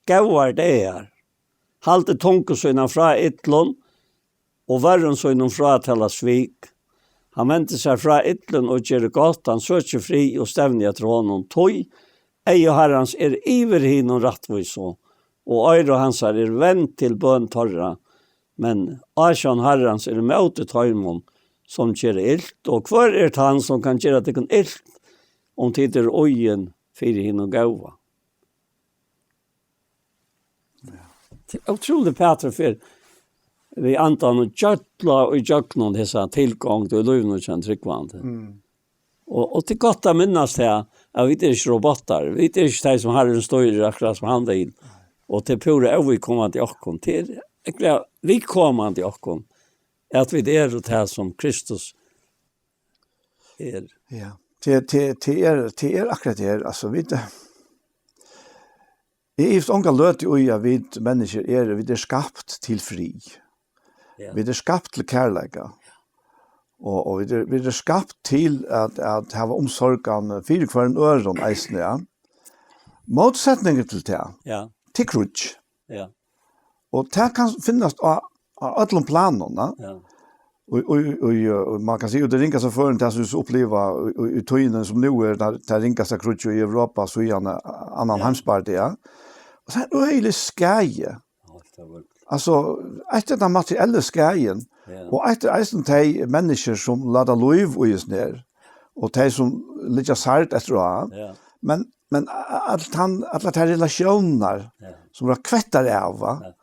góðar dagar, haldi tungu sína frá illum, og vørrum sínum frátala svik. Hann vendir sær frá illum og ger gott, hann søkir frið og stevni eftir honum. Tí eygu Harrans eru yvir hinum rættvísu, og oyru hansara eru vend til bøn teirra. Men ásjón Harrans er ímóti teimum, sum gera ilt, og hvør er tann, sum kann gera tykkum ilt, um tit eru íðin fyri hinum góða? Ja. Tað er ótrúligt, Pætur, fyri við andan og gjølla og í gjøgnum hesa tilgongd og í lívinum hjá ein trúgvandi. Mm. Og, og tað er gott at minnast her, at vit eru ikki robotar, vit eru ikki tey, sum Harrin stýrir, akkurát sum hann vil. Og tað er púra óviðkomandi okkum, tað er ógvuliga viðkomandi okkum, at vit eru tað, sum Kristus er. Ja, tað, tað, tað er, tað er akkurát tað her, altso, vit, eg ivist onga løtu í, at vit menniskjur eru, vit eru skapt til frið. Ja. Vit eru skapt til kærleika. Og, og vit eru, vit eru skapt til at, at hava umsorgan fyri hvørjum øðrum eisini, ja. Mótsetningur til tað, Ja. til kríggj. Ja. Og tað kann finnast á, á øllum planum, ja. Ja. Og, og, og, og man kann siga, at tað ringasta førinum, tað sum vit uppliva í, í, í tíðini sum nú er, tað, tað ringasta kríggj í Europa, síðan annan Ja. heimsbardaga. Og tað er øgiliga skaði. Ja, tað var Altso, eitt er tann materiella skaðin, Ja. og eitt er eisini tey menniskjur, sum lata lív í hesum her, og tey, sum liggja særd eftir á. Ja. Men men a-, alt hann, allar tær relatiónar, ja, sum verða kvettar av, va? Ja.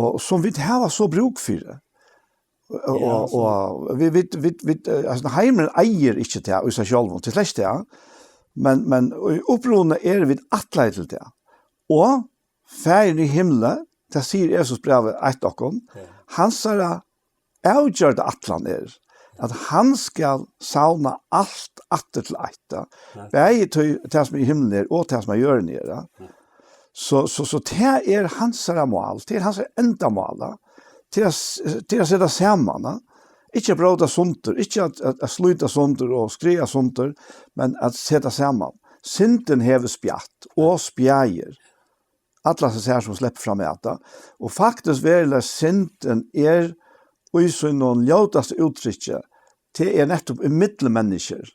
Og sum vit hava so brúk fyri. Og, ja, og, og vit, vit, vit, vit, eh, altso, heimurin eigur ikki tað í seg sjálvum, til slett tað. Men, men í uppruna eru vit ætlaðir til tað. Og Faðirin í himli, tað sigur Efesusbrævið eitt okkum, ja, hansara avgjørda ætlan er, at hann skal savna alt aftur til eitt, ja. Ja. Bæði tí, tað sum í himli er, og tað sum á jørðini er, ja. Ja. So, so, so tað er hansara mál, tað er hansara endamál, ja. Til at s-, til at seta saman, ja. Ikki at bróta sundur, ikki at, at, at slíta sundur og skriva sundur, men at seta saman. Syndin hevur spjatt og spjaðir. Alla hesar sum sleppa fram at tað. Og faktiskt veruliga syndin er í sínum ljótasta úttrykki, tað er nettupp ímillum menniskjur.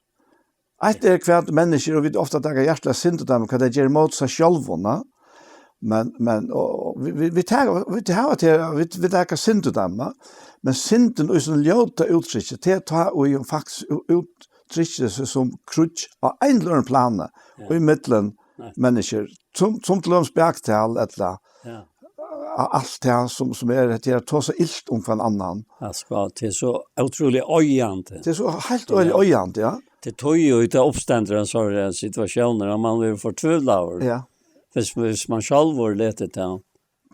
Eitt er hvat menniskjur, og vit ofta taka hjartaliga syndadømi, hvat tey gera móti sær sjálvum, na? Men, men, og, og vit, vit, vit taka, vit hava til, vit, vit taka syndadømi, men syndin í sínum ljóta úttrykki, tað er tá, og jú faktiskt ú-, úttrykkir seg sum kríggj á einum ella øðrum plani, ja, og ímillum, nei, menniskjur, sum, sum til dømis baktal, ella, ja, a-, alt tað sum, sum er, tað er at tosa ilt um hvønn annan. Ja, sko, tað er so ótrúliga oyðandi. Tað er so heilt, ja, øgiliga oyðandi, ja. Tað er tí, og tað uppstendur ein sånn situatión, at man verður fortvivlaður. Ja. Hvis, hvis man sjálvur letur tað.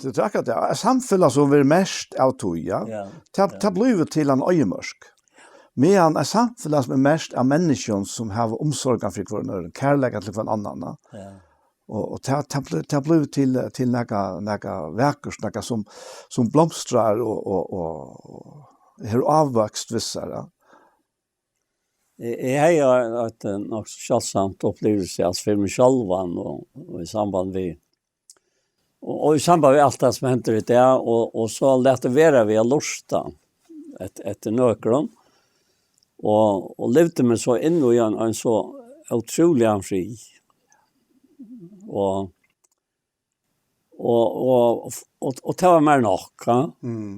Tað er akkurát tað. Eitt samfelag sum verður merkt av tí, ja. Ja, tað, ja, tað blívur til ein oyðimørk. Meðan eitt samfelag sum er merkt av menniskjum sum hava umsorgan fyri hvønn annan, kærleika til hvønn annan, ja. Ja. Og, og tað, tað blí-, tað blívur til, til nakað, nakað vakurt, nakað sum, sum blomstrar og, og, og, og hevur avvøkst við sær, ja. Eg, eg hevði eitt, eh, nokk so sjáldsamt upplivilsi, altso, fyri meg sjálvan og, og í samband við, og, og í samband við alt tað sum hendir í dag, og, og so læt eg vera við at lurta et-, eftir nøkrum, og, og livdi meg so inn í ein, ein so ótrúligan frið. Og, og, og, og, og tað var meir enn nokk, ja. Mm.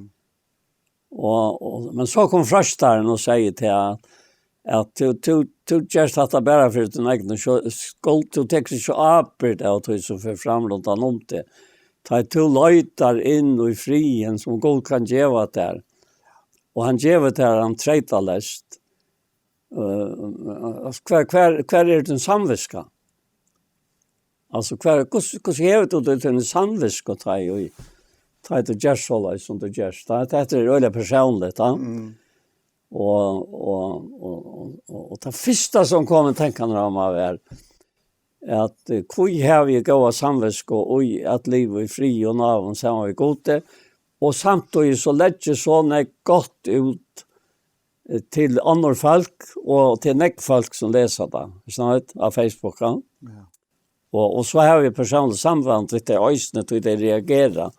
Og, og, men so kom freistarin og segði til hann, at tú, tú, tú gert hatta bara fyri tín egna skyld, tú tekur ikki ábyrgd av tí sum fer fram rundan um teg. Tá tú leitar inn í friðin sum Gud kann geva tær, og hann gevur tær hann treytaleyst, eh, altso, hvar, hvar, hvar er tín samvitska? Altso, hvar, hvussu, hvussu hevur tú tað í tíni samvitsku, tá ið, tá ið tú gert soleiðis, sum tú gert? Tá, hetta er øgiliga persónligt, tá. Mm. Og, og, og, og, og, og tað fyrsta, sum kom í tankarnar á mær, var, at, eh, hví havi eg góða samvitsku í at liva í friði og náðum saman við Gudi, og samtíðis so leggi eg so nógv gott út, eh, til onnur fólk, og til nógv fólk sum lesa tað, ikki sant, á Facebook, ja. Ja. Og, og so havi eg persónligt samband við tey eisini, tí tey reagera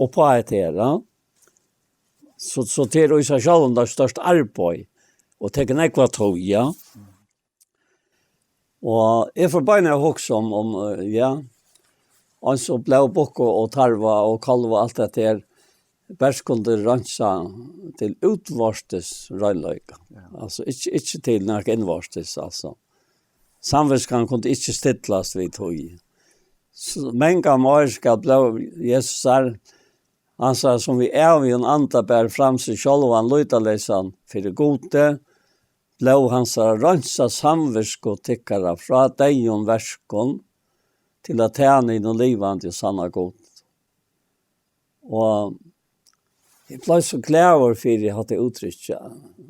uppá hetta her, ja. So, so tað er í seg sjálvum tað størsta arbeiði, og tekur nógva tíð, ja. Og eg fór beinanvegin at hugsa um, um, eh, ja, eins og blóð, bukku og tarva og kálva og alt hetta her, bert kundi reinsa til útvortis reinleika. Ja. Altso, ikki, ikki til nakað innvortis, altso. Samvitskan kundi ikki stillast við tí. So, mangan meir skal blóð Jesusar, hansara, sum við ævigum anda bar fram seg sjálvan lýtaleysan fyri Gudi, blóð hansara reinsa samvitsku tykkara frá deyðum verkum, til at tæna hinum livandi og sanna Gud. Og eg bleiv so glaður fyri hatta úttrykki,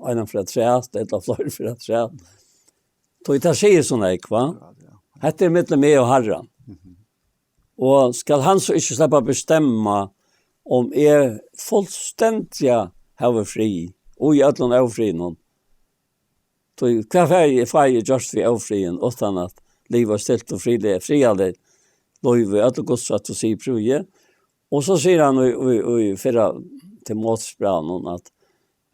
eina ferð afturat, ella fleiri ferð afturat. Tí tað sigur so nógv, hvat? Ja, ja. Hetta er millum meg og Harran. Mhm. Og skal hann so ikki sleppa at bestemma, um eg fullstendiga havi frið, og í øllum ófriðinum? Tí hvat fái eg, fái eg gjørt við ófriðin, uttan at liva stilt og friðliga, friðarligt lív í øllum Guds røttu siðprýði? Og so sigur hann í, í, í fyrra Timoteusbrævinum, at,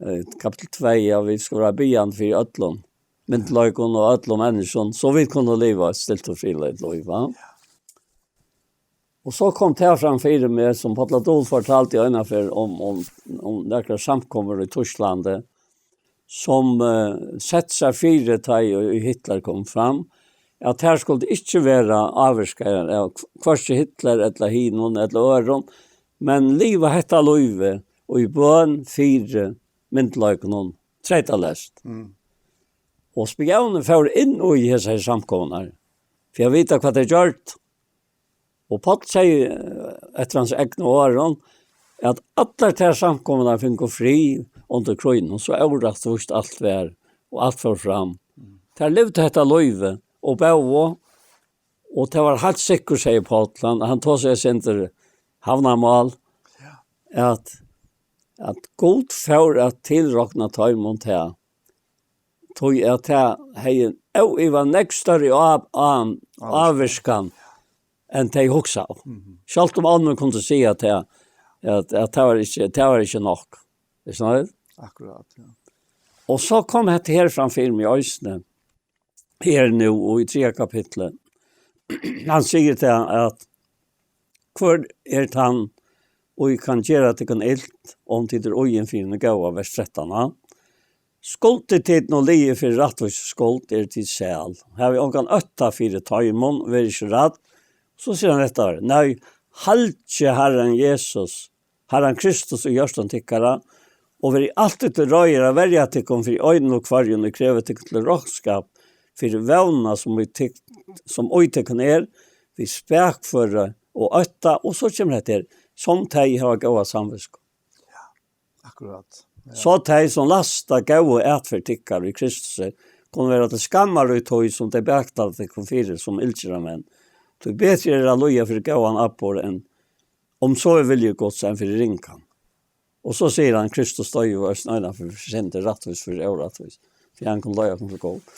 eh, kapittul tvey, ja, vit skulu vera biðjandi fyri øllum myndugleikum og øllum menniskjum, so vit kunnu liva eitt stilt og friðarligt lív, va? Og so kom tað fram fyri meg, sum Páll Adolf fortaldi eina ferð um, um, um nakrar samkomur í Týsklandi, sum, eh, settu seg fyri, tá ið Hitler kom fram, at tær skuldu ikki vera ávirkaðar av hvørki Hitler ella hinum ella øðrum, men liva hetta lívið í bøn fyri myndugleikunum treytaleyst. Mm. Og spionin fór inn í hesar samkomurnar, fyri at vita, hvat tey gjørdu. Og Páll segði, eh, eftir hans egnu orðum, at allar tær samkomurnar fingu frið undir krígnum, so órættvíst alt var, og alt fór fram. Tær livdu hetta lívið og bóðu, og tað var heilt sikkurt, segði Páll, hann, hann tosaði eitt sindur havnarmál, at, at Gud fór at tilrokna teimum tað, tí at tað hevði óivað nógv størri á-, á-, ávirkan enn tey hugsaðu. Mhm. Sjálvt um onnur kundu siga tað, at, at tað var ikki, tað var ikki nokk. Er snart? Akkurát, ja. Og so kom hetta her fram fyri meg eisini, her nú og í triðja kapitli. Hann sigur tað, at hvør er tann, og kann gera tykkum ilt, um tit eru íðin fyri hinu góða, vers trettan, ja. Skuldi tit nú liðið fyri rættvísi skuld, eru tit sæl. Havið ongan ótta fyri teimum, verið ikki rædd. So sigur hann hetta, nei, halgið Harran Jesus, Harran Kristus í hjørtum tykkara, og verið altíð til reiðar at verja tykkum fyri einum og hvørjum, og krevja tykkum til roknskap fyri vónina, sum í tyk-, sum í tykkum er, við spakføri og ótta, og so kemur hetta her, sum tey hava góða samvitsku. Akkurát. Ja. So tey, sum lasta góðu atferð tykkara í Kristusi, kunnu vera til skammar í tí, sum tey baktala tykkum fyri sum illgerðarmenn. Tí betri er at líða fyri góðan atburð enn um so er vilji Guds enn fyri ringan. Og so sigur hann, Kristus doyði og eisini eina fyri syndir, rættvísi fyri órættvísi, fyri hann kundi leiða okkum til Gud.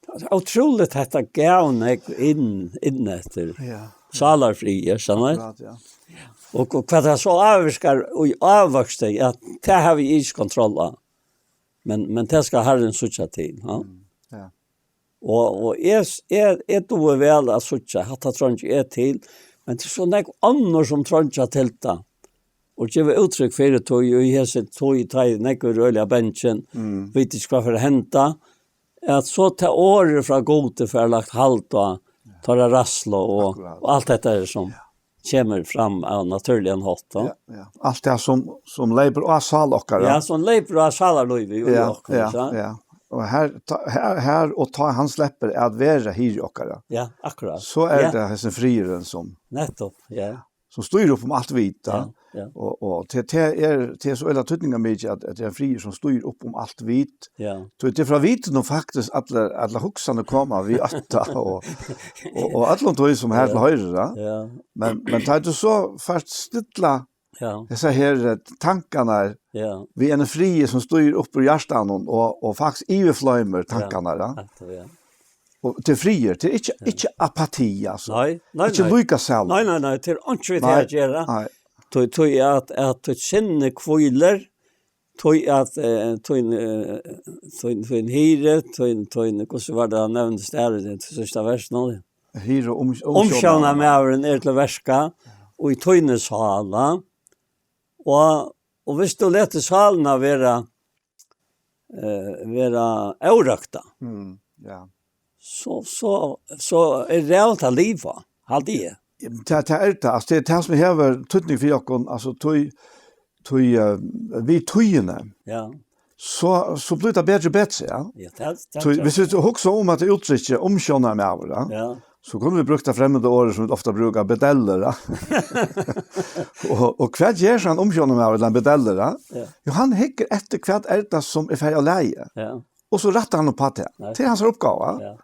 Tað er ótrúligt, hetta gav nógv inn, inn eftir. Ja. Sálarfrið, er sant? Akkurát, ja. Og, og hvat tað so ávirkar í ávøksti, at tað havi eg ikki kontroll á. Men, men tað skal Harrin síggja til, ja. Mm, ja. Og, og eg, eg, eg dugi væl at síggja, hatta treingja eg til, men tað er so nógv onnur, sum treingja til tað. Og geva úttrykk fyri tí, og í hesi tíð, tá ið nógv eru øgiliga bangin, mm, vita ikki, hvat fer at henda, at so tað orðið frá Gudi fær lagt hald á, ja, teirra ræðslu og, akkurát, og alt hetta her sum, ja, kemur fram av natúrligan hátt, ja. Ja, ja. Alt tað sum, sum leypur á sál okkara. Ja, sum leypur á sálarlívið í, ja, okkum, ja, so. Ja. Og her, ta, her, her og tá hann sleppur at vera hirði okkara. Ja, akkurát. So er, ja, tað hesin friðurin sum, nettopp, ja, sum stýrir upp um alt vit, ja. Ja, ja. Og, og til, til er, til er so øgiliga týdningarmikið, at, at tað er ein friður sum stýrir upp um alt vit. Ja. Tí tað er frá vitinum faktiskt allar, allar hugsanir koma við ótta og, og, og øllum tí sum her, ja, til hoyrir, ja. Ja. Men, men tá tú so fært stilla, ja, hesar her, eh, tankarnar, ja, við ein friði sum stýrir upp úr hjartanum og, og faktiskt yvirfloymar, ja, tankarnar, ja. Akkurát, ja. Og til friður, til ikki, ja, ikki apati, altso. Nei, nei, ikki, nei, líkasæla. Nei, nei, nei, til einki við tað at gera. Nei, nei. Tí, tí at, at títt sinni hvílir, tí at, eh, tín, eh, tín, tín hirði, tín, tín, hvussu var tað hann nevndi staðin, til síðsta vers nú? Hirði og um-, umsjónarmaður. Umsjónarmaðurin er til verka, og í tíni sála, og, og viss tú letur sálina vera, eh, vera órøkta, mm, ja, so, so, so er ræðuligt at liva, haldi eg. Tað, tað er tað. Altso, tað er tað sum hevur týdning fyri okkum, altso, tí, tí, eh, við tíðini. Ja. So, so blívur tað betri og betri, ja. Ja, tað, tað, tí, tað, viss tú hugsar um at tað úttrykki umsjónarmaður, ja. Ja. So kunnu vit brúkt tað fremmanda orðið sum vit ofta brúka, bedeller, ja. Og, og hvat ger so ein umsjónarmaður ella ein bedeller, ja? Ja. Jú, hann hyggur eftir, hvat er tað sum er farið av lagi? Ja. Og so rættar hann upp á tað. Nei. Tað er hansara uppgáva. Ja.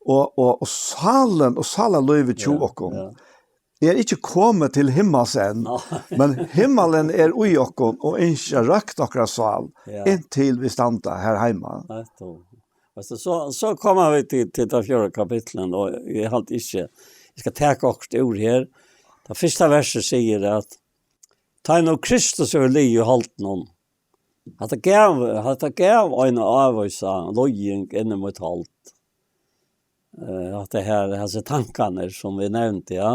Og, og, og sálin og sálarlívið hjá, ja, okkum, ja, er ikki komið til himmals enn, nei, men himmalin er í okkum og ynskir at røkta okkara sál, ja, inntil vit standa her heima. Nei, tó. Veitst tú, so, so koma vit til, til tað fjórða kapitlið, og eg haldi ikki, eg skal taka okkurt úr her. Tað fyrsta versið sigur at, tá nú Kristus hevur ligið í holdinum, hatta gav, hatta gav eina ávísa líðing inn í mítt hold. Eh, hatta her, hesir tankarnir sum vit nevndu, ja,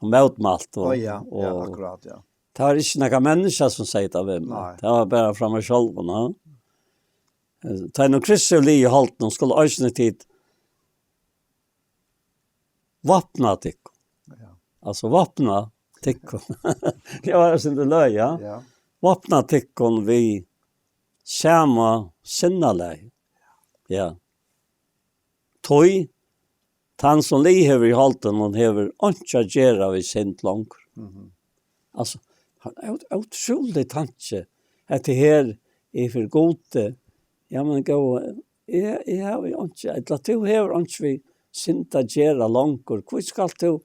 sum mótmæltu, ó, ja, ja, og akkurát, ja. Tað var ikki nakar menniskja sum segði tað við meg. Nei. Tað var bara frá mær sjálvum, ja. Eh, tá nú Kristus hevur ligið í holdinum, skulu eisini tit Vápna tykkum. Ja. Altso, vápna tykkum. Ja, var det løg, ja? Ja. Vápna tykkum við sama sinnalagi. Ja. Tí, tann sum lig hevur í holdinum, hevur einki at gera við synd longur. Mhm. Altso, hann er út-, ótrúlig tanki, at tað her er fyri Gudi. Ja, men góði, eg, eg havi einki, ella tú hevur einki við synd at gera longur. Hví skalt tú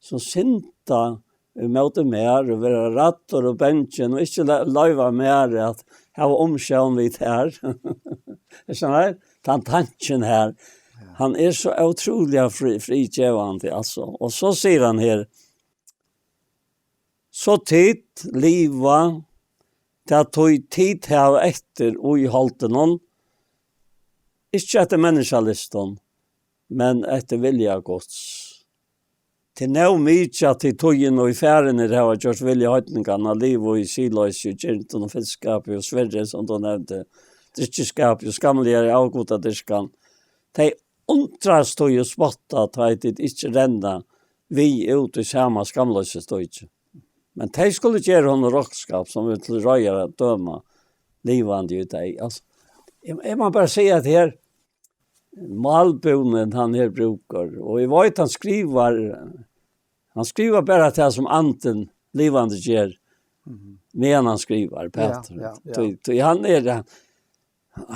so synda ímóti mær og vera ræddur og bangin og ikki le-, loyva mær at hava umsjón við tær? Er sånn her, tann tankin her, ja, hann er so ótrúliga frí-, frígevandi, altso. Og so sigur hann her, so tit liva, tað tí tit hava eftir í holdinum, ikki eftir menniskjalistum, men eftir vilja Guds. Tað er nóg mikið, at tit tíðin og í farin er hava gjørt vilja heidninganna, liva í siðloysi og girndum og fitskapi og sverri, sum tú nevndi, drykkjuskapi og skamligari avgudadyrkan. Tey undrast tí og spotta, tá ið tit ikki renna við út í sama skamloysisdíki. Men tey skulu gera honum roknskap, sum er til reiðar at døma livandi í degi. Altso, eg, eg má bara siga, at her, málbúnin hann her brúkar, og eg veit, hann skrivar, hann skrivar bara tað, sum andin livandi ger, mhm, meðan hann skrivar, ja, Pætur. Ja, ja. Tí, tí hann er,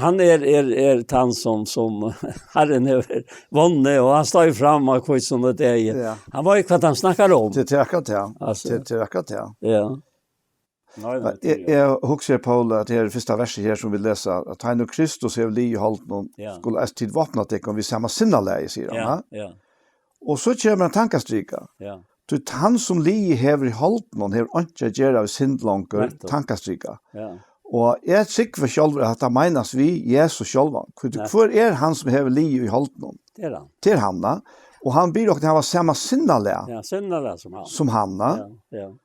hann er, er, er tann, sum, sum Harrin hevur vunnið, og hann stóð fram á hví sum tað er. Ja. Hann veit, hvat hann snakkar um. Tað er akkurát tað. Altso. Tað er akkurát tað. Ja. Nei, nei, eg, eg hugsi, Paul, at her í fyrsta versi her, sum vit lesa, at tá nú Kristus hevur lig í holdinum, ja, skulu eisini tit vápna tykkum við sama sinnalagi, sigur hann, ja, ja. Og so kemur ein tankastrika. Ja. Tí tann, sum lig hevur í holdinum, hevur einki at gera við synd longur, nettupp, tankastrika. Ja. Og eg trúgvi sjálvur, at hetta meinast við Jesus sjálvan. Hví, ja, hvør er hann, sum hevur lig í holdinum? Tað er hann. Tað er hann, da. Og hann biður okkum hava sama sinnalag, ja, sinnalag sum hann, sum hann, da. Ja, ja.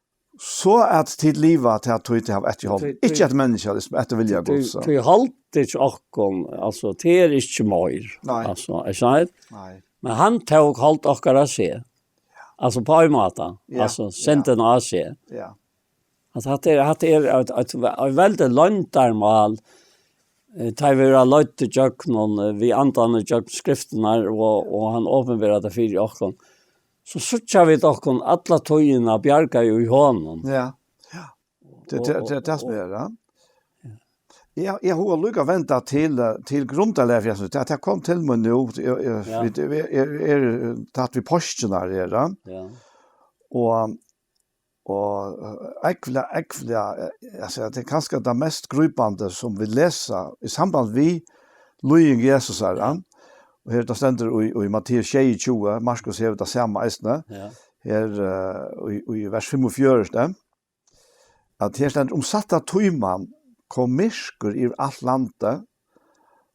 So at tit liva, tað at tit hava eftir hold. Tí, tí, ikki at menniskja, liksom, eftir vilja Guds, so. Tí hold ikki okkum, altso, tað er ikki meir. Nei. Altso, er sant? Nei. Men hann tók hold okkara av seg. Altso, á ein máta. Ja, altso, ja, syndina av seg. Ja. At hatta er, hatta er eitt, eitt, eitt veldigt loyndarmál, eh, tá vit verða leidd ígjøgnum, eh, við andanum ígjøgnum skriftirnar, og, og hann opinberar tað fyri okkum. So síggja vit okkum alla tíðina bjargaða í honum. Ja. Ja. Tað, tað, tað, tað sum er, ja. Ja. Eg, eg havi líka vent til, eh, til grundarlag fyri, altso, tað, tað kom til meg nú, eg, eg, ja, vit, eg, eg, eg, tætt við páskirnar her, ja. Ja. Og Og, eh, ógvuliga, ógvuliga, eh, altso, tað er kanska tað mest grípandi sum vit lesa í samband við líðing Jesusar, ja. Og her tað stendur í, í Matteus sjeyogtjúgu, Markus hevur tað sama eisini. Ja. Her, eh, í, í vers fimmogfjøruti, at her stendur: Um sætta tíman kom myrkur yvir alt landið,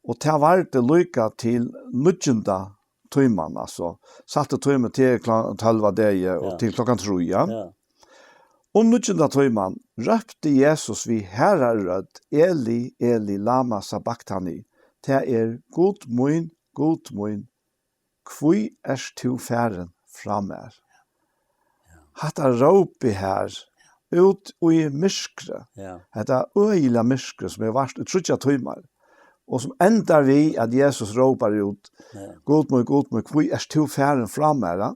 og tað vardi líka til níggjunda tíman, altso, sætti tími, til klokkan tólv á degi og, ja, til klokkan trý, ja. Ja. Um níggjunda tíman rópti Jesus við harðari rødd: Eli, Eli, lama sabachthani? Tað er: Gud mín, Gud mín, hví ert tú farin frá mær? Hatta rópið her, út í myrkrið, ja, hetta øgiliga myrkrið, sum hevur vart í tríggjar tímar, og sum endar við, at Jesus rópar út: Ja. Gud mín, Gud mín, hví ert tú farin frá mær?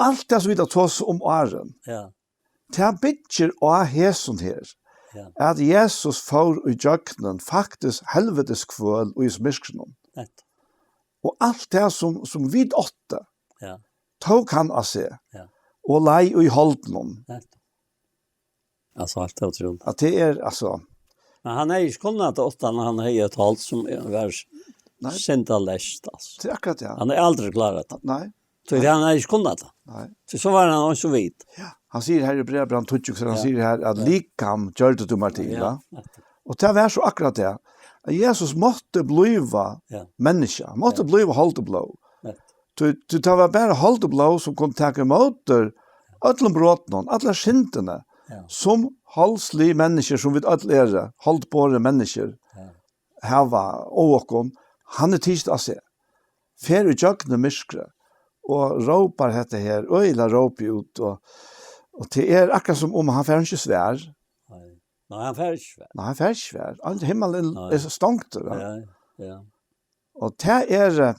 Alt tað, sum vit hava tosað um áðrenn, ja, tað byggir á hesum her, ja, at Jesus fór í gjøgnum faktisk helvitiskvøl í myrkrinum. Nettupp. Og alt tað, sum, sum vit áttu, ja, tók hann á seg, ja, og leið í holdinum. Nettupp. Altso, heilt ótrúligt. At tað er, altso. Men hann hevði ikki kunnað tað uttan hann hevði eitt hold sum er, var, nei, syndaleyst, altso. Tað er akkurát, ja. Hann hevði aldri klárað tað. Nei. Tí hann hevði ikki kunnað tað. Nei. Tí so var hann eins og vit. Ja. Hann sigur her í Brævbrævinum tíggju, so hann, ja, sigur her at, ja, likam gjørdi tú mær til, ja, va? Nettupp. Og tað var so akkurát tað, at Jesus mátti blíva, ja, menniskja, mátti, ja, blíva hold og blóð. Nettupp. Tí, tí tað var bara hold og blóð sum kundi taka ímóti øllum brotunum, allar syndini, ja, sum holdslig menniskju, sum vit øll eru, holdborin menniskju, ja, hava á okkum, hann er tikin á seg. Fer í gjøgnum myrkrið upp og rópar hetta her, øgiliga rópi út, og, og tað er akkurát sum um hann fær ikki svar. Nei. Nei, hann fær ikki svar. Nei, hann fær ikki svar. Alt himmalin Nei. Er stongdur, ja. Ja, ja. Og tað er, eh,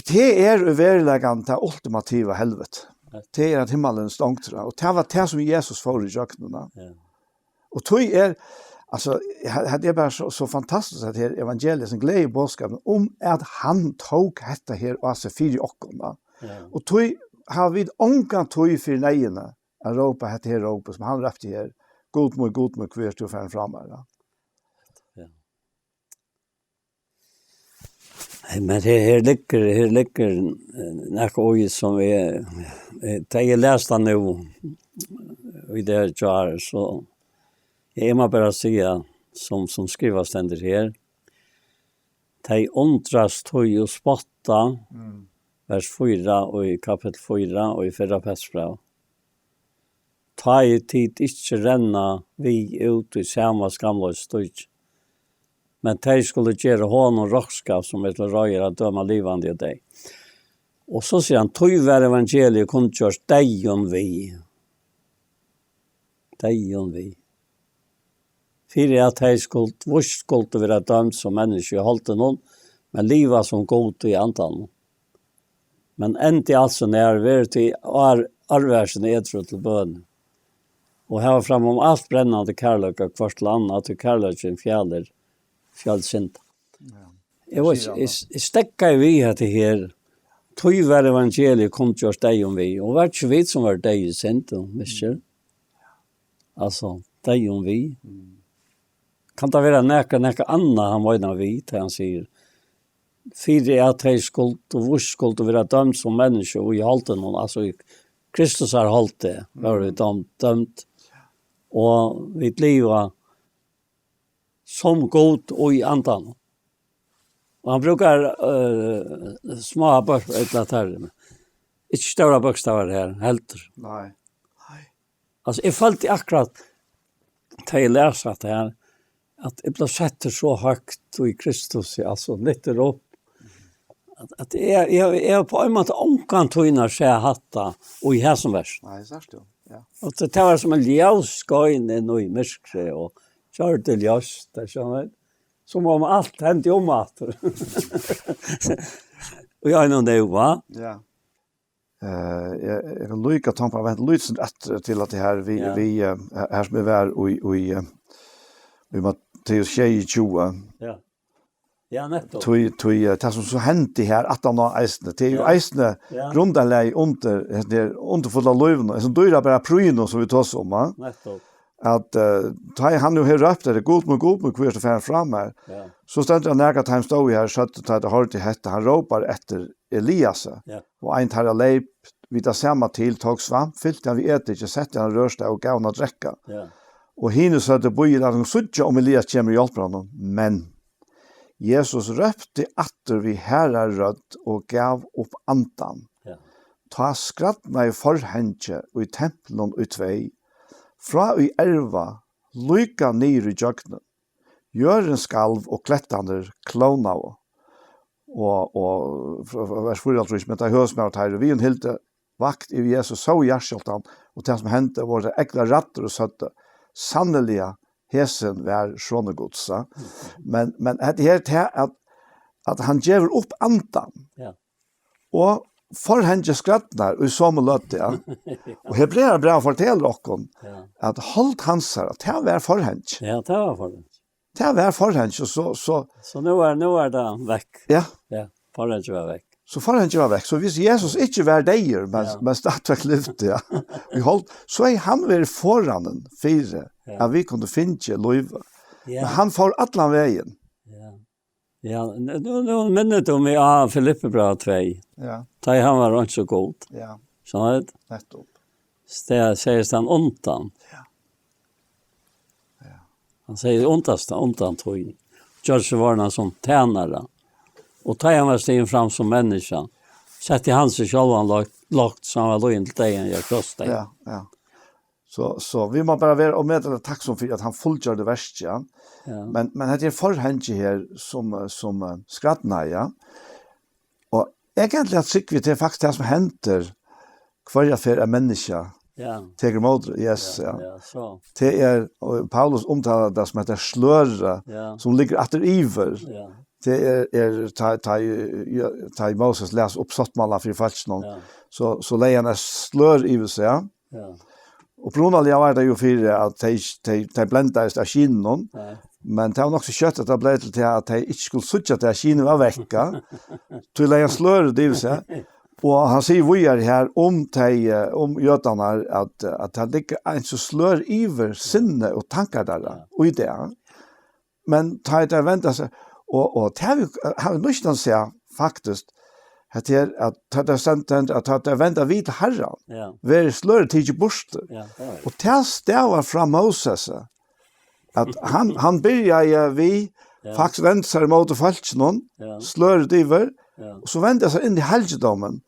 tað er í veruleikanum tað ultimativa helvete. Ja. Tað er at himmalin er stongdur, og tað var tað sum Jesus fór í gjøgnum, ja. Ja. Og tí er, altso, he-, hetta er bara so, so fantastiskt, at her evangeliet, sum gleðiboðskapurin um at hann tók hetta her á seg fyri okkum, ja. Ja. Og tí hava vit ongan tíð fyri neyðini at rópa hetta her rópið, sum hann rópti her: "Gud mín, Gud mín, hví ert tú farin frá mær?" Ja. Ja. Nei, men her, her liggur, her liggur, eh, nakað í, sum eg, eh, tá eg lesi tað nú í dag, so eg má bara siga, sum, sum skrivað stendur her: "Tey undrast tí og spotta", Mm. vers fýra í kapittul fýra og í fyrra Petursbrævi. "Tá ið tit ikki renna við út í sama skamleysisdýki, men tey skulu gera honum roknskap, sum er til reiðar at døma livandi og deyð." Og so sigur hann: "Tí var evangeliið kunngjørt deyðum við." Deyðum við. "Fyri at tey skuld, víst skuldu vera dømd sum menniskju í holdinum, men liva sum Gud í andanum." Men endi alt so nær, verið tí ár-, árvaksin edru til bøn. Og hava fram um alt brennandi kærleika hvørt til annað, tí kærleikin fjalir fjøld synda. Ja. Eg veit ikki, eg, eg stekkaði við hetta her. Tí var evangeliið kunngjørt deyðum við. Og var ikki vit sum var deyð í synd, og missir? Altso, deyðum við. Mm. Kann tað vera nakað, nakað annað hann meinar við, tá hann sigur: "Fyri at tey skuldu, víst skuldu vera dømd sum menniskju í holdinum", altso í Kristusar holdi, vóru vit dømd, dømd. Og vit liva sum Gud í andanum. Og hann brúkar, eh, smá bók-, ella tær, ikki stórar bókstavar her, heldur. Nei. Nei. Altso, eg følti akkurát, tá eg las hatta her, at eg bleiv settur so høgt í Kristus, altso, lyftur upp, at, at eg, eg, eg havi á ein máta ongantíð nær sæð hatta í hesum versinum. Nei, sært tú, ja. Og tað, tað var sum eitt ljós skein inn í myrkrið og gjørdi ljóst, tað skilur tú. Sum um alt hendi um aftur. Og eg nú, va? Ja. Eh, eg, eg kann líka tonka meg at venda lítið sindur aftur til at tað her við, Ja. við, eh, her sum eg var í, í, eh, í Matteus sjeyogtjúgu. Ja. Ja, nettupp. Tí, tí, eh, tað sum so hendi her aftan á eisini, tað er jú Ja. eisini Ja. grundarlagið undir, hetta her undurfulla lívinum, hesum dýrabara prýðinum sum vit tosa um, va? Nettupp. At, eh, tá hann nú hevur rópt, er: "Gud mín, Gud mín, hví ert tú farin frá mær?" Ja. So stendur hann: "Nakað av teimum stóðu her, søgdu, tá teir hoyrdu hetta, hann rópar eftir Eliasi." Ja. Og ein teirra leyp við tað sama til, tók svamp, fylti hann við ediki, setti hann á rørstað og gav hann at drekka. Ja. Og hini søgdu: "Bíða, lat okkum síggja, um Elias kemur og hjálpir honum." Men Jesus rópti aftur við harðari rødd og gav upp andan. Ja. Tá skrædnaði forhangið í templinum í tvey, frá í erva líka niður í gjøgnum. Jørðin skalv og klettarnir klónaðu. Og, og f-, f-, vers fýraoghálvtrýss: "Men tá høvuðsmaður teirra, ið við honum hildu vakt yvir Jesus, sóu jarðskjálvtan og tað, sum hendi, vóru teir ógvuliga ræddir og søgdu: Sanniliga, hesin var sonur Guds." Ja. Men, men hetta her, tað at, at hann gevur upp andan. Ja. Og forhangið skrædnar í somu løtu, ja. Og Hebrearabrævið fortelur okkum, Ja. at hold hansara, tað var forhangið. Ja, tað var forhangið. Tað var forhangið, og so, so So nú er, nú er tað vekk. Ja. Ja, forhangið var vekk. So forhangið var vekk. So hvis Jesus ikki var deyður, men, Ja. men stadigvæk livdi, ja, í hold, so hevði hann verið foranin fyri, Ja. at vit kundu fingið lív. Ja. Men hann fór allan vegin. Ja. Ja, n-, nú, nú minnir tú meg á Filippibræv tvey. Ja. Tá ið hann var eins og Gud. Ja. Sånn at Nettupp. Stað, segist hann undan. Ja. Ja. Hann segði: "Undrast undan tí. Gjørdi seg vorðnan sum tænara. Og tá hann var stigin fram sum menniskja, setti hann seg sjálvan lágt, lágt, so hann var lýðin til deyðan, ja, krossdeyðan." Ja, ja. So, so vit mugu bara vera ómetaliga takksom fyri, at hann fullgjørdi verkið, ja. Ja. Men, men hetta er forhangið her, sum, eh, sum, eh, skrædnaði, ja. Og Egentliga at trúgva, tað er faktiskt tað sum hendir hvørja ferð eitt menniskja Ja, tekur ímóti, yes, ja, ja. Ja, so. Tað er, og Paulus umtalar tað sum hetta slørið, Ja. sum liggur aftur yvir. Ja. Tað er, er tá, tá, ja, tá Moses las upp sáttmálan fyri fólkinum, Ja. so, so legði hann eitt slør yvir seg, ja. Ja. Upprunaliga var tað jú fyri at tey, tey, tey blendaðust av skinunum, Ja. men tað var nokk so skjótt at tað bleiv til tað at tey ikki skuldu síggja tað, at skinið var vekk, ja. Tí legði hann slørið yvir seg. Og hann sigur víðari her um tey, eh, um jødarnar, at, at tað liggur ein so slør yvir sinnið og tankar teirra Ja. í dag. Men tá ið tey venda seg, og, og tað har vit, har vit nýstan seg, faktiskt, hetta er, at tá tey send-, at tá tey venda við til Harran, Ja. verður slørið tikið burtur. Ja, tað er. Og tað stavar frá Moses, at hann, hann byrjaði við, Ja. faktiskt venda sær móti fólkinum, Ja. slørið yvir, Ja. og so vendi hann sær inn í halgidómin,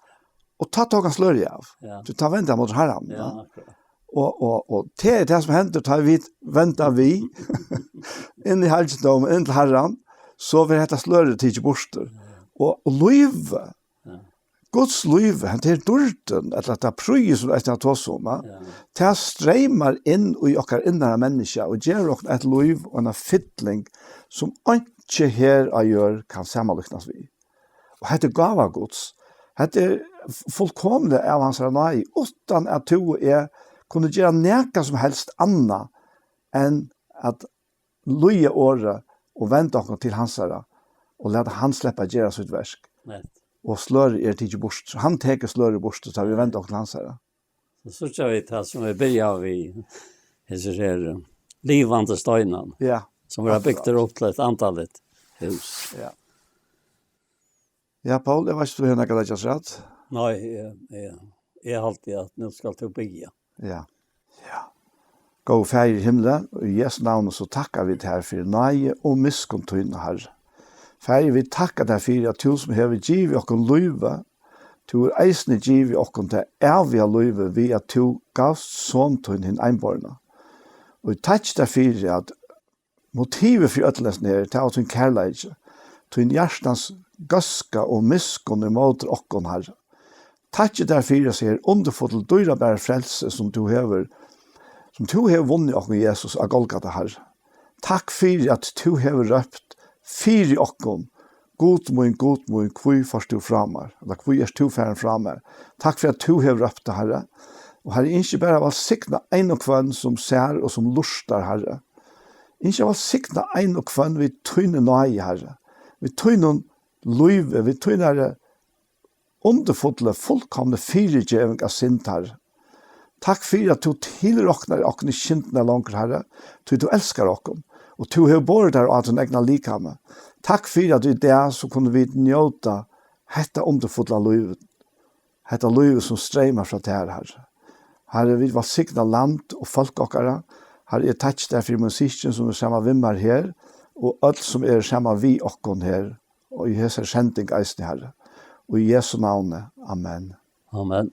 og tá tók hann slørið av. Ja. So tá vendi hann móti Harran, Ja, ja. akkurat. Og, og, og tað er tað sum hendir, tá vit venda við inn í halgidómin, inn til Harran, so verður hetta slørið tikið burtur. Og, og lívið, Ja. Guds lívið, hetta er dýrdin, ella hetta prýði sum vit eisini hava tosað um, ja? Ja. Tað streymar inn í okkara innara menniskja og ger okkum eitt lív og eina fylling sum einki her á jørð kann samanlíknast við. Og hetta er gáva Guds. Hetta er f-, fullkomliga av hansara náði, uttan at tú og eg kunnu gera nakað sum helst annað enn at lýða orðið og venda okkum til hansara og lata hann sleppa at gera sítt verk. Nett. Og slørið er tikið burtur. Hann tekur slørið burtur, tá vit venda okkum til hansara. So síggja vit tað sum vit byrjaðu við, hesir her, eh, livandi steinar, Ja, sum verða akkurát. bygdir upp til eitt andaligt hús. Ja. Ja, Paul, eg veit ikki, um tú hevur nakað at leggja afturat? Nei, eg, eg, eg haldi, at nú skalt tú biðja. Ja. Ja. Góði Faðir í himli, í Jesu navni so takka vit tær fyri náði og miskunn tína, Harri. Faðir, vit takka tær fyri, at tú sum hevur givið okkum lívið, tú hevur eisini givið okkum tað æviga lívið við, at tú gavst son tín hin einborna. Og vit takki tær fyri, at motivið fyri øllum hesum her, tað var tín kærleiki, tín hjartans góðska og miskunn ímóti okkum, Harri. Takki tær fyri hesa her undurfullu, dýrabæru frelsi, sum tú hevur, sum tú hevur vunnið okkum, Jesus, á Golgata, Harri. Takk fyri, at tú hevur rópt fyri okkum: Gud mín, Gud mín, hví fórt tú frá mær? Ella: Hví ert tú farin frá mær? Takk fyri, at tú hevur rópt tað, Harri. Og Harri, eg ynski bara at vælsigna ein og hvønn, sum sær og sum lurtar, Harri. Eg ynski at vælsigna ein og hvønn við tíni náði, Harri. Við tínum lívi, við tínari undurfullu, fullkomnu fyrigeving av synd, Harri. Takk fyri, at tú tilroknar okkum ikki syndina longur, Harri, tí tú elskar okkum, og tú hevur borið tær á tín egna likami. Takk fyri, at í dag so kunnu vit njóta hetta undurfulla lívið, hetta lívið, sum streymar frá tær, Harri. Harri, vit vælsigna land og fólk okkara. Harri, eg takki tær fyri mín systkin, sum er saman við mær her, og øll, sum eru saman við okkum her, og í hesari sending eisini, Harri. Og í Jesu navni. Amen. Amen.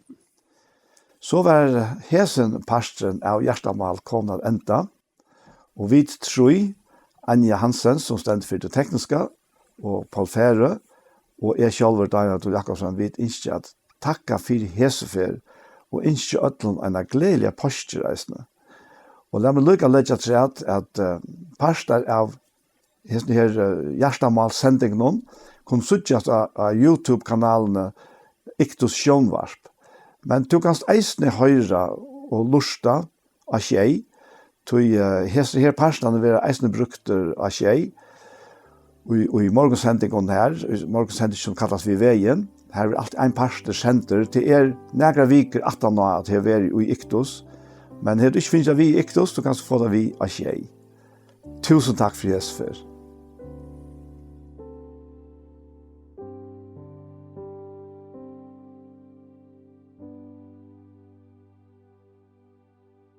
So var hesin parturin av Hjartamál komin at enda, og vit trý, Anja Hansen, sum stendur fyri tað tekniska, og Poul Færø, og eg sjálvur, Daniel Thor Jakobsen, vit ynskja at takka fyri hesa ferð, og ynskja øllum eina gleðiligar páskir eisini. Og lat meg líka leggja afturat, at, eh, partar av hesum her, eh, Hjartamálssendingunum kunnu síggjast á, á YouTube-kanalini Iktus Sjónvarp. Men tú kanst eisini hoyra og lurta á Sjey, tí, eh, hesir her partarnir verða eisini brúktir á Sjey. Í, í morgunsendingunum her, í morgunsendingini, sum kallast Við Vegin, har verður altíð ein partur sendur. Tað er nakrar vikur aftan á, at eg havi verið í Iktus. Men hevur tú ikki fingið tað við í Iktus, so kanst tú fáa tað við á Sjey. Túsund takk fyri hesa ferð.